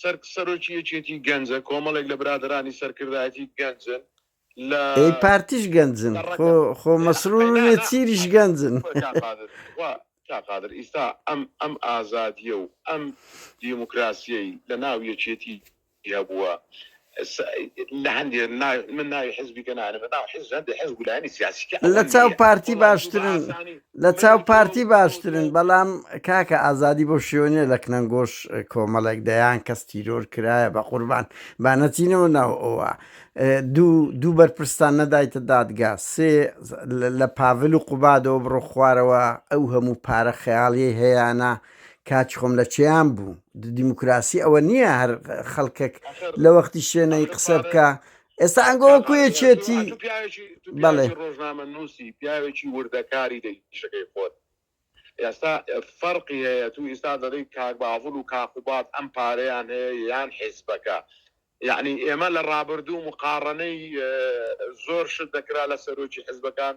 [SPEAKER 2] سەر سەرۆکی یەکێتی گەنجە، کۆمەڵێک لە برادەرانی سەرکردایەتی گەنجن، لە
[SPEAKER 1] ئەی پارتیش گەنجن
[SPEAKER 2] لە
[SPEAKER 1] خۆ
[SPEAKER 2] ڕەگە
[SPEAKER 1] خۆ مەسرور و
[SPEAKER 2] نا نا
[SPEAKER 1] نێچیریش گەنجن.
[SPEAKER 2] کاک قادر تخوا کاک قادر ئیستا ئەم ئەم ئازادیە و ئەم دیموکراسیەی لە ناو یەکێتی هەبووە لە هەندێ من ناوی حزبی کە نانم لە ناو حزب هەندێ حزب و لایەنی سیاسی کە
[SPEAKER 1] لە
[SPEAKER 2] ئەوە
[SPEAKER 1] چاو
[SPEAKER 2] نییە
[SPEAKER 1] پارتی
[SPEAKER 2] وەڵی تو بە
[SPEAKER 1] باشترن
[SPEAKER 2] ئاسانی
[SPEAKER 1] لە
[SPEAKER 2] من
[SPEAKER 1] چاو
[SPEAKER 2] و تۆ
[SPEAKER 1] پارتی
[SPEAKER 2] و
[SPEAKER 1] باشترن
[SPEAKER 2] تۆ
[SPEAKER 1] بەڵام کاکە ئازادی بەو شێوە نیە لە کنەنگۆش کۆمەڵێک دەیان کەس تیرۆر کرایە بە قوربان با نەچینەوە ناو ئەوە دوو دوو بەرپرستان نەدایتە دادگا سێ لە پاڤل و قوبادەوە بڕۆ خوارەوە ئەو هەموو پارە خەیاڵیەی هەیانە کاچ خۆم لە چێیان بوو دیموکراسی ئەوە نییە هەر خەڵکێک
[SPEAKER 2] ئەخر
[SPEAKER 1] لە وەختی شوێنەی
[SPEAKER 2] ئەخر
[SPEAKER 1] قسە
[SPEAKER 2] پارە
[SPEAKER 1] بکە ئێستا ئەنگۆ
[SPEAKER 2] کاک
[SPEAKER 1] وەکو
[SPEAKER 2] قادر ئەتوو
[SPEAKER 1] یەکێتی
[SPEAKER 2] ئەتوو پیاوێکی تو
[SPEAKER 1] بەڵێ
[SPEAKER 2] پیاوێکی ڕۆژنامە نووسی پیاوێکی وردەکاری دە ئیشەکەی خۆت ئێستا فەرقی هەیە تو ئیستا دەڵێی کاک باڤڵ و کاک قوباد ئەم پارەیان هەیە یان حیزبەکە یەعنی ئێمە لە ڕابردوو مقاڕەنەی زۆر شت دەکرا لە سەرۆکی حزبەکان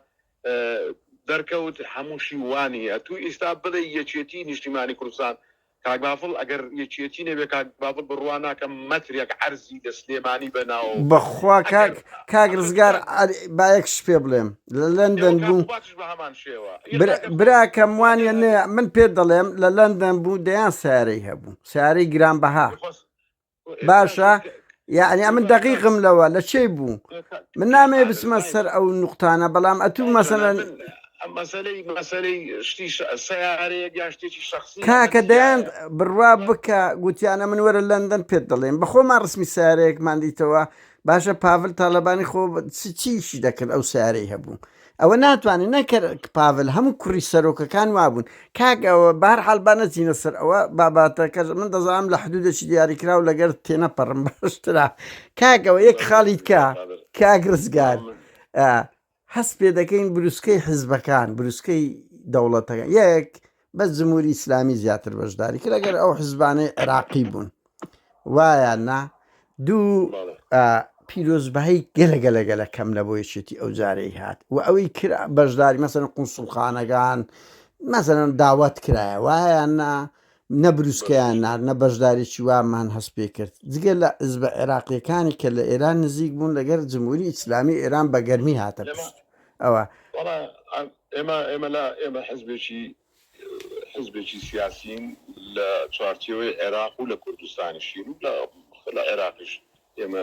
[SPEAKER 2] دەرکەوت هەمووشی وانیە تو ئیستا بڵێی یەکێتی نیشتیمانی کوردستان کاک بافڵ ئەگەر یەکێتی نەبێ کاک بافڵ بڕوا ناکەم مەترێک عەرزی لە سلێمانی بە ناوەوە بکەوێ
[SPEAKER 1] بەخوا
[SPEAKER 2] ئەگەر
[SPEAKER 1] کاک کاک
[SPEAKER 2] ئەخر
[SPEAKER 1] ڕزگار
[SPEAKER 2] کاک
[SPEAKER 1] ئەر با یەک شت پێ بڵێم لە
[SPEAKER 2] ئێوە
[SPEAKER 1] لەندەن
[SPEAKER 2] کاک
[SPEAKER 1] بوو
[SPEAKER 2] قوباتیش بە هەمان شێوە ئیخ
[SPEAKER 1] برا
[SPEAKER 2] کاکە خۆ
[SPEAKER 1] براکەم
[SPEAKER 2] خۆ
[SPEAKER 1] وانە
[SPEAKER 2] ئەگەر
[SPEAKER 1] نێ من پێت دەڵێم لە لەندەن بوو دەیان سیارەی هەبوو سیارەی گرانبەها
[SPEAKER 2] خۆ
[SPEAKER 1] باشە یعنی ئەمن دەقیقم لەوە لە چێ بوو من نامەوێ بچمە سەر ئەو نوقتانە بەڵام ئەتوو مەسەلەن کاکە دەیان بڕوا بکە گوتیانە من وەرە لەندەن پێت دەڵێم بەخۆمان ڕسمی سارەیەکمان دیتەوە باشە پاڤل تاالبانی خۆ چیشی دەکرد ئەو سارەی هەبوو ئەوە ناتوانێت نەکەر پاڤل هەموو کوڕی سەرۆکەکان وابوون کاک ئەوە بار حال با نەچینە سەر ئەوە باباتەکەش من دەزانم لە حدودێکی دیاریکراو لەگەر تێنەپەڕم باشترە کاک ئەوە یەک خاڵی تکا کاک ڕزگار هەست پێ دەکەین بروسکەی حزبەکان بروسکەی دەوڵەتەکە یەک بەس جمهوری ئیسلامی زیاتر بەشداری کرد ئەگەر ئەو حزبانەی عێراقی بوون وایە نا دوو پیرۆزبایی گەلە گەلە گەلە کەم لە بۆ یەکێتی ئەو جارەی هات و ئەوەی کرا بەشداری مەسەن قونسوڵخانەکان مەسەن داوات کرایە وایە نا نە بروسکەیان نار نە بەشدارێکی وامان هەست پێ کرد جگە لە حزبە عێراقیەکانی کە لە ئێران نزیک بوون لەگەر جمهوری ئیسلامی ئێران بە گەرمی هاتە پشت ئەوە.
[SPEAKER 2] ئێمە ئێمە لە ئێمە حزبێکی حزبێکی سیاسین لە چوارچێوەی عێراق و لە کوردستانیشین و لە عێراقیش ئێمە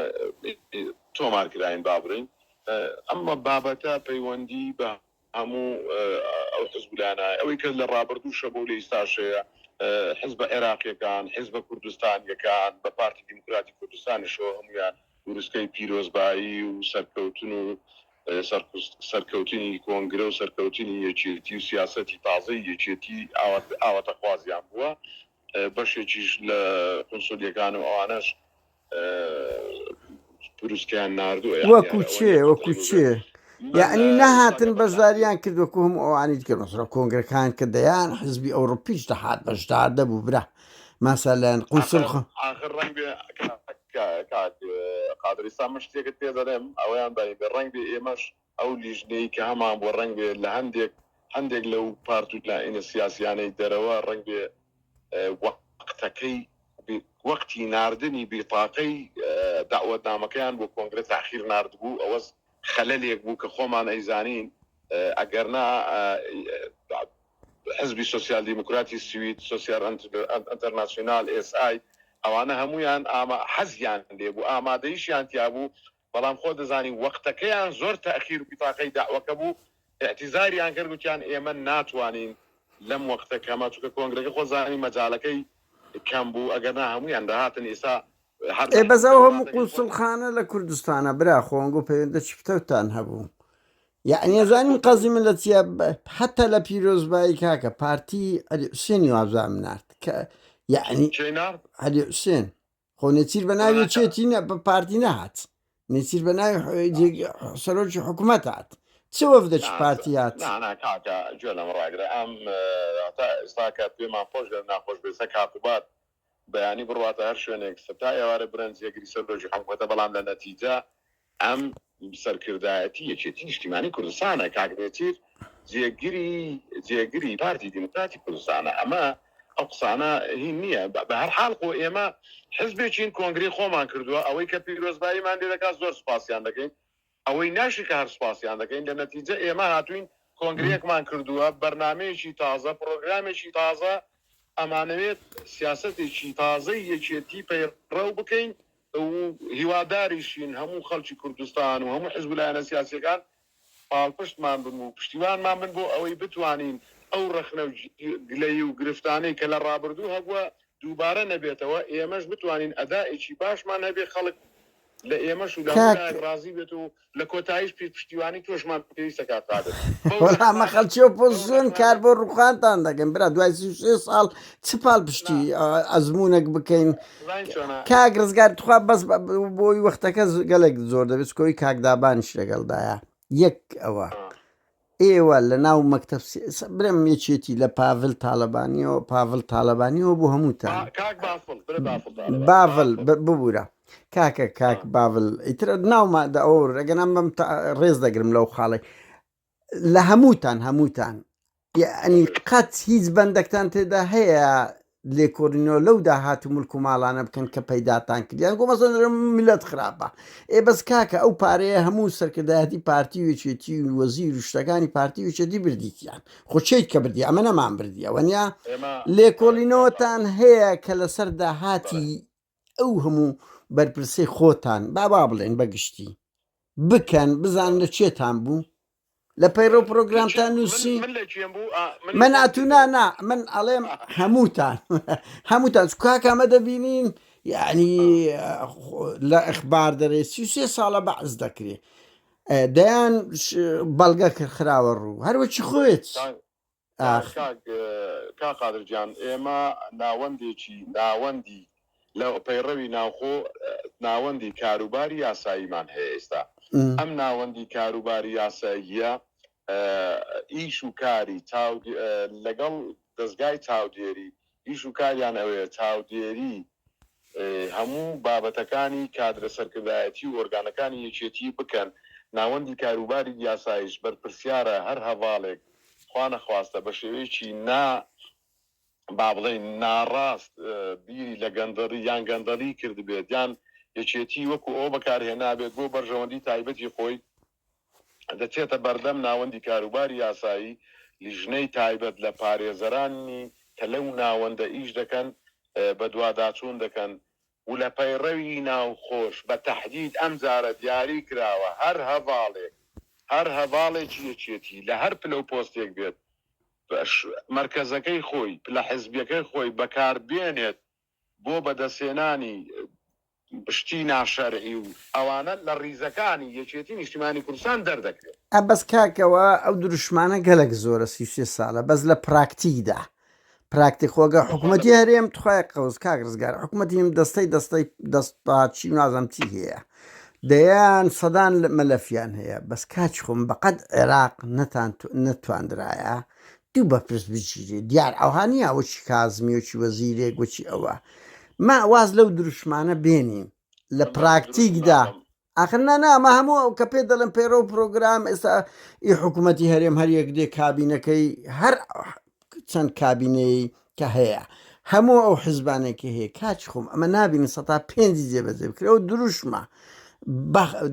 [SPEAKER 2] تۆمار کراین با بڵێین ئەمە بابەتە پەیوەندی بە هەموو ئەو حزبولانە ئەوەی کە لە ڕابردووشە بۆ لە ئیستاشەیە حزبە عێراقیەکان حزبە کوردستانیەکان بە پارتی دیموکراتی کوردستانیشەوە هەمویان بروسکەی پیرۆزبایی و سەرکەوتن و سەرکەوتنی کۆنگرە و سەرکەوتنی یەکێتی و سیاسەتی تازەی یەکێتی ئاواتەخوازیان بووە، بەشێکیش لە قونسولیەکان و ئەوانەش بروسکەیان ناردووە.
[SPEAKER 1] وەکو چێ وەکو چێ یعنی نەهاتن بەشداریان کرد وەکو هەموو ئەوانی دیکە مەسەلەن کۆنگرەکان کە دەیان حزبی ئەوڕۆپیش دەهات بەشدار دەبوو برا. مەسەلەن قونسڵ
[SPEAKER 2] ئاخر ئاخر ڕەنگ بێ کاک قادر ئیستا من شتێکت پێ دەڵێم ئەوەیان بای بێ ڕەنگ بێ ئێمەش ئەو لیژنەی کە هەمان بووە ڕەنگ بێ لە هەندێک هەندێک لەو پارت و لایەنە سیاسیانەی دەرەوە ڕەنگ بێ وەقتەکەی وەقتی ناردنی بیتاقەی دەعوەتنامەکەیان بۆ کۆنگرە تاخیر ناردبوو ئەوە خەلەلێک بوو کە خۆمان ئەیزانین ئەگەرنا حزبی سۆسیال دیموکراتی سوید، سۆسیال ئەنتەرناسیونال، ئێس ئای، ئەوانە هەموویان ئاما حەزیان لێ بوو، ئامادەیشیان تیا بوو، بەڵام خۆ دەزانی وەختەکەیان زۆر تەئخیر بیتاقەی دەعوەکە بوو، ئیعتیزاریان کرد گوتیان ئێمە ناتوانین لەم وەختە کەمە، چونکە کۆنگرەکە خۆ زانی مەجالەکەی کەم بوو، ئەگەرنا هەموویان دەهاتن ئیستا هەر
[SPEAKER 1] ئێ بەس
[SPEAKER 2] لە
[SPEAKER 1] ئەو هەموو
[SPEAKER 2] وڵاتەکەی خۆیان.
[SPEAKER 1] قونسوڵخانە لە کوردستانە برا خۆ ئەنگۆ پەیوەندەکی پتەوتان هەبوو یەعنی
[SPEAKER 2] نە
[SPEAKER 1] ئەزانیم
[SPEAKER 2] خۆ
[SPEAKER 1] قەزی من لە چیە حەتا لە پیرۆزبایی کاکە پارتی عەلی حوسێنی وابزانم نارد کە یەعنی
[SPEAKER 2] کێی نارد؟
[SPEAKER 1] عەلی حوسێن خۆ نێچیر بە
[SPEAKER 2] وەلا
[SPEAKER 1] ناوی
[SPEAKER 2] کە
[SPEAKER 1] یەکێتی نە بە پارتی نەهات نێچیر بە ناوی سەرۆکی حکوومەت هات چ وەفدەکی
[SPEAKER 2] نا
[SPEAKER 1] پارتی هات
[SPEAKER 2] نا نا کاکە گوێ لەمە ڕاگرە ئەم تا ئێستا کە پێمان خۆش بێ ناخۆش بێ سە کاکوباد بەیانی بڕواتە هەر شوێنێک سە تا ئێوارە برنج جێگری سەرۆکی حکومەتە بەڵام لە نەتیجە ئەم سەرکردایەتی یەکێتی نیشتیمانی کوردستانە کاک نێچیر جێگری جێگری پارتی دیموکراتی کوردستانە ئەمە ئەو قسانە هین نییە بە هەر حاڵ خۆ ئێمە حزبێکین کۆنگرەی خۆمان کردووە ئەوەی کە پیرۆزباییمان لێ دەکات زۆر سوپاسیان دەکەین ئەوەی ناشی کە هەر سوپاسیان دەکەین لە نەتیجە ئێمە هاتووین کۆنگرەیەکمان کردووە بەرنامەیەکی تازە پڕۆگرامێکی تازە ئەمانەوێت سیاسەتێکی تازەی یەکێتی پەیڕەو بکەین و هیواداریشین هەموو خەڵکی کوردستان و هەموو حزب و لایەنە سیاسیەکان پاڵپشتمان بن و پشتیوانمان بن بۆ ئەوەی بتوانین ئەو ڕەخنە و گلەیی و گرفتانەی کە لە ڕابردوو هەبووە دووبارە نەبێتەوە، ئێمەش بتوانین ئەدائێکی باشمان هەبێ خەڵک لە ئێمەش و لە هەموو
[SPEAKER 1] کاک
[SPEAKER 2] لایەک ڕازی بێت و لە کۆتاییش پشتیوانی تۆشمان پێویستە کاک قادر بەو
[SPEAKER 1] وەڵا ئەمە
[SPEAKER 2] ڕەخنانە
[SPEAKER 1] خەڵکی
[SPEAKER 2] بەو
[SPEAKER 1] ئۆپۆزسیۆن کار
[SPEAKER 2] ڕەخنانەی
[SPEAKER 1] بۆ ڕوخانتان دەکەن برا دوای 33 ساڵ چ پاڵپشتی
[SPEAKER 2] نا
[SPEAKER 1] ئەزموونێک بکەین
[SPEAKER 2] زانین چۆنە
[SPEAKER 1] کاک ڕزگار تخوا بەس بۆی وەختەکە گەلێک زۆر دەبێت چکۆی کاک دابانیش لەگەڵدایە یەک ئەوە ئێوە لە ناو مەکتەب برم یەکێتی لە پاڤل تاالبانیەوە پاڤل تاالبانیەوە بۆ هەمووتان
[SPEAKER 2] کاک بافڵ برە بافڵ تاالبانی
[SPEAKER 1] باڤل
[SPEAKER 2] بافڵ
[SPEAKER 1] ببورە کاکە کاک باڤل ئیتر ناوما دە ئەو ڕێگەنام بەم ڕێز دەگرم لەو خاڵی لە هەمووتان هەمووتان یعنی قەت هیچ بەندەکتان تێدا هەیە لێکۆڵینەوە لەو داهات و ملک و ماڵانە بکەن کە پەیداتان کرد یان گۆ مەسەن ملت خراپە ئێ بەس کاکە ئەو پارەیە هەموو سەرکردایەتی پارتی و یەکێتی و وەزیر و شتەکانی پارتی و یەکێتی بردیتیان خۆ چیت کە بردی ئەمە نەمان بردی ئەوە نیە
[SPEAKER 2] ئێمە
[SPEAKER 1] لێکۆڵینەوەتان هەیە کە لەسەر داهاتی ئەو هەموو بەرپرسەی خۆتان با با بڵێن بە گشتی بکەن بزان لە چێتان بوو لە پەیڕەو پرۆگرامتان نووسی من ئەتو نا نا من ئەڵێم هەمووتان هەمووتان کاکامە دەبینین یعنی لە ئەخبار دەرێ 33 ساڵە بەعس دەکرێ دەیان بەڵگە کرد خراوە ڕوو هەروەکی خۆێت ئاخ.
[SPEAKER 2] کاک کاک قادر گیان ئێمە ناوەندێکی ناوەندی لە پەیڕەوی ناوخۆ ناوەندی کاروباری یاساییمان هەیە ئێستا ئەم ناوەندی کاروباری یاساییە ئیش و کاری چاو لەگەڵ دەزگای چاودێری ئیش و کاریان ئەوەیە چاودێری هەموو بابەتەکانی کادرە سەرکردایەتی و ئۆرگانەکانی یەکێتی بکەن، ناوەندی کاروباری یاسایش بەرپرسیارە هەر هەڤاڵێک خوانەخواستە بە شێوەیەکی نا با بڵێین ناڕاست بیری لە گەندەڵی یان گەندەڵی کردبێت یان یەکێتی وەکو ئەوە بەکارهێنابێت بۆ بەرژەوەندی تایبەتی خۆی دەچێتە بەردەم ناوەندی کاروباری یاسایی، لیژنەی تایبەت لە پارێزەرانی کە لەو ناوەندە ئیش دەکەن بەدواداچوون دەکەن و لە پەیڕەوی ناوخۆش بە تەحدید ئەمجارە دیاری کراوە هەر هەڤاڵێک هەر هەڤاڵێکی یەکێتی لە هەر پلە و پۆستێک بێت مەرکەزەکەی خۆی پلە حزبیەکەی خۆی بەکاربێنێت بۆ بەدەستهێنانی شتی ناشەرعی و ئەوانە لە ڕیزەکانی یەکێتی نیشتیمانی کوردستان دەردەکرێن.
[SPEAKER 1] ئە بەس کاکەوە ئەو دروشمانە گەلەک زۆرە 33 ساڵە بەس لە پراکتیکدا پراکتیک خۆگە حکوومەتی هەرێم تخوای قەوز کاک ڕزگار حکوومەتی هەرێم دەستەی دەستەی دەستپاچی و نازانم چی هەیە دەیان سەدان مەلەفیان هەیە بەس کاچ خۆم بەقەد عێراق نەتان نەتواندرایە. دوو بەرپرس بگیرێ دیار ئەوها نییە وەکی کازمی وەکی وەزیرێک وەکی ئەوە ما واز لەو دروشمانە بێنین لە پراکتیکدا ئاخر نا نا ئەمە هەموو ئەو کە پێ دەڵێن پەیڕەو و پرۆگرام ئێستا ئی حکوومەتی هەرێم هەر یەک دێ کابینەکەی هەر چەند کابینەی کە هەیە هەموو ئەو حزبانێک کە هەیە کاچ خۆم ئەمە نابینی سەتا پێنجی جێبەجێ بکرێ ئەو دروشمە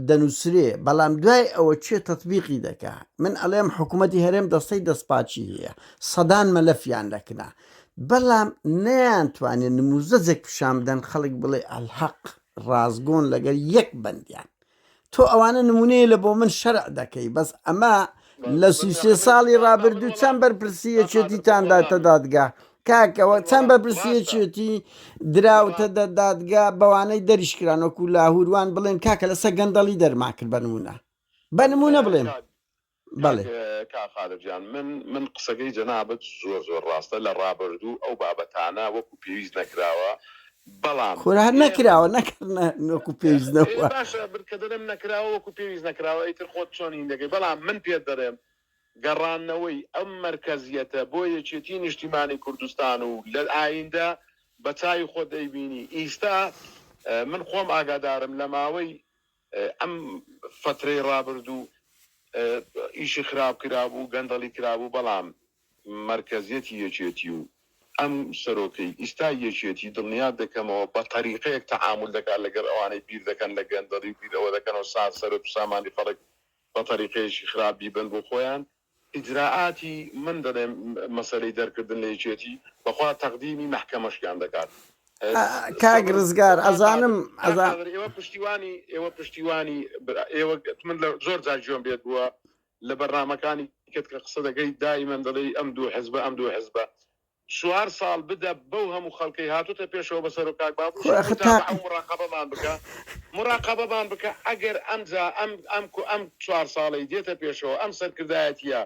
[SPEAKER 1] دەنووسرێ بەڵام دوای ئەوە چێ تەطبیقی دەکا من ئەڵێم حکوومەتی هەرێم دەستەی دەستپاکی هەیە سەدان مەلەفیان دەکنا بەڵام نەیانتوانێت نموزەجێک پیشان بدەن خەڵک بڵێ ئەلحەق ڕاستگۆن لەگەر یەک بەندیان تۆ ئەوانە نمونەیە لە بۆ من شەرع دەکەی بەس ئەمە لە 33 ساڵی ڕابردوو چەند بەرپرسی یەکێتیتان داتە دادگا کاکەوە چەند بەرپرسی یەکێتی دراوتە دە دادگا بەوانەی دەریشکران وەکو لاهوروان بڵێن کاکە لەسەر گەندەڵی دەرمان کرد بە نمونە بە نمونە بڵێم بەڵێ.
[SPEAKER 2] کاک قادر گیان من من قسەکەی جەنابت زۆر زۆر ڕاستە لە ڕابردوو ئەو بابەتانە وەکو پێویست نەکراوە بەڵام
[SPEAKER 1] خورا
[SPEAKER 2] ئێمە
[SPEAKER 1] نەکراوە نەکرد وەکو پێویست
[SPEAKER 2] ئێ
[SPEAKER 1] نەبووە.
[SPEAKER 2] باشە من کە دەڵێم نەکراوە وەکو پێویست نەکراوە ئیتر خۆت چۆن هین دەکەی بەڵام من پێت دەڵێم گەڕاندنەوەی ئەم مەرکەزیەتە بۆ یەکێتی نیشتیمانی کوردستان و لە ئایندە بە چاوی خۆت دەیبینی ئیستا من خۆم ئاگادارم لە ماوەی ئەم فەترەی ڕابردوو ئیشی خراپ کرابوو، گەندەڵی کرابوو، بەڵام مەرکەزیەتی یەکێتی و ئەم سەرۆکەی ئیستای یەکێتی دڵنیات دەکەمەوە بە تەریقەیەک تەعامول دەکات لەگەڵ ئەوانەی بیر دەکەن لە گەندەڵی و بیر ئەوە دەکەنەوە سا سەرۆک و سامانی خەڵک بە تەریقەیەکی خراپ بیبەن بۆ خۆیان. ئیجرائاتی من دەڵێم مەسەلەی دەرکردن لە یەکێتی بەخوا تەقدیمی مەحکەمەشیان دەکات.
[SPEAKER 1] کاک
[SPEAKER 2] سەبر
[SPEAKER 1] ڕزگار
[SPEAKER 2] کاک
[SPEAKER 1] ئەزانم
[SPEAKER 2] قادر کاک
[SPEAKER 1] ئەزان
[SPEAKER 2] قادر ئێوە پشتیوانی ئێوە پشتیوانی ئێوە من لە زۆر جار گوێم لێت بووە لە بەرنامەکانی کەت کە قسە دەکەی دائیمەن دەڵێی ئەم دوو حزبە ئەم دوو حزبە چوار ساڵ بدە بەو هەموو خەڵکەی هاتۆتە پێشەوە بە سەرۆک کاک
[SPEAKER 1] خۆ
[SPEAKER 2] بابوشی
[SPEAKER 1] ئەخر
[SPEAKER 2] متابعە
[SPEAKER 1] تاقی
[SPEAKER 2] و مراقەبەمان بکە مراقەبەمان بکە ئەگەر ئەمجا ئەم ئەم ئەم چوار ساڵەی دێتە پێشەوە ئەم سەرکردایەتیە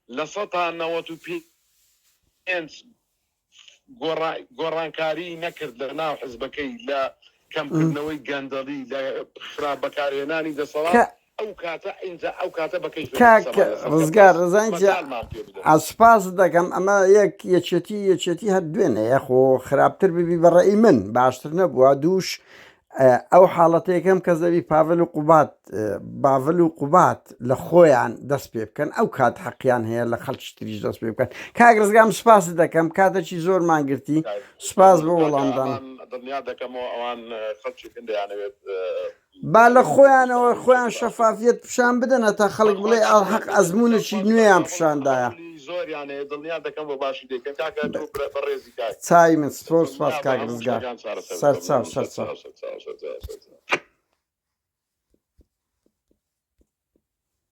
[SPEAKER 2] 95% گۆڕا گۆڕانکاریی نەکرد لە ناو حزبەکەی لە کەمکردنەوەی گەندەڵی لە خراپ بەکارهێنانی دەسەڵات
[SPEAKER 1] کە
[SPEAKER 2] ئەو کاتە ئینجا ئەو کاتە بە کەیفەتی
[SPEAKER 1] کاک
[SPEAKER 2] قسەمان لەسەر بکە
[SPEAKER 1] ڕزگار
[SPEAKER 2] بەس
[SPEAKER 1] ڕزانی جا
[SPEAKER 2] مەجالمان پێ بدەن.
[SPEAKER 1] سوپاست دەکەم ئەمە یەک یەکێتی یەکێتی هەر دوێنێیە خۆ خراپتر ببی بە ڕەئی من باشتر نەبووە دووش ئەو حاڵەتە یەکەم کەس دەبی پاڤل و قوباد باڤل و قوباد لە خۆیان دەست پێ بکەن ئەو کات حەقیان هەیە لە خەڵکی تریش دەست پێ بکەن کاک ڕزگام سوپاست دەکەم کاتێکی زۆرمان گرتی سوپاس بۆ وەڵامدان.
[SPEAKER 2] دڵنیا دەکەمەوە ئەوان خەڵکێکن دەیانەوێت
[SPEAKER 1] با لە خۆیانەوە خۆیان شەفافیەت پیشان بدەن هەتا خەڵک بڵێ ئەڵحەق ئەزموونێکی نوێیان پیشاندایە. چاوی من زۆر سوپاس کاک ڕزگار سەرچاو سەرچاو.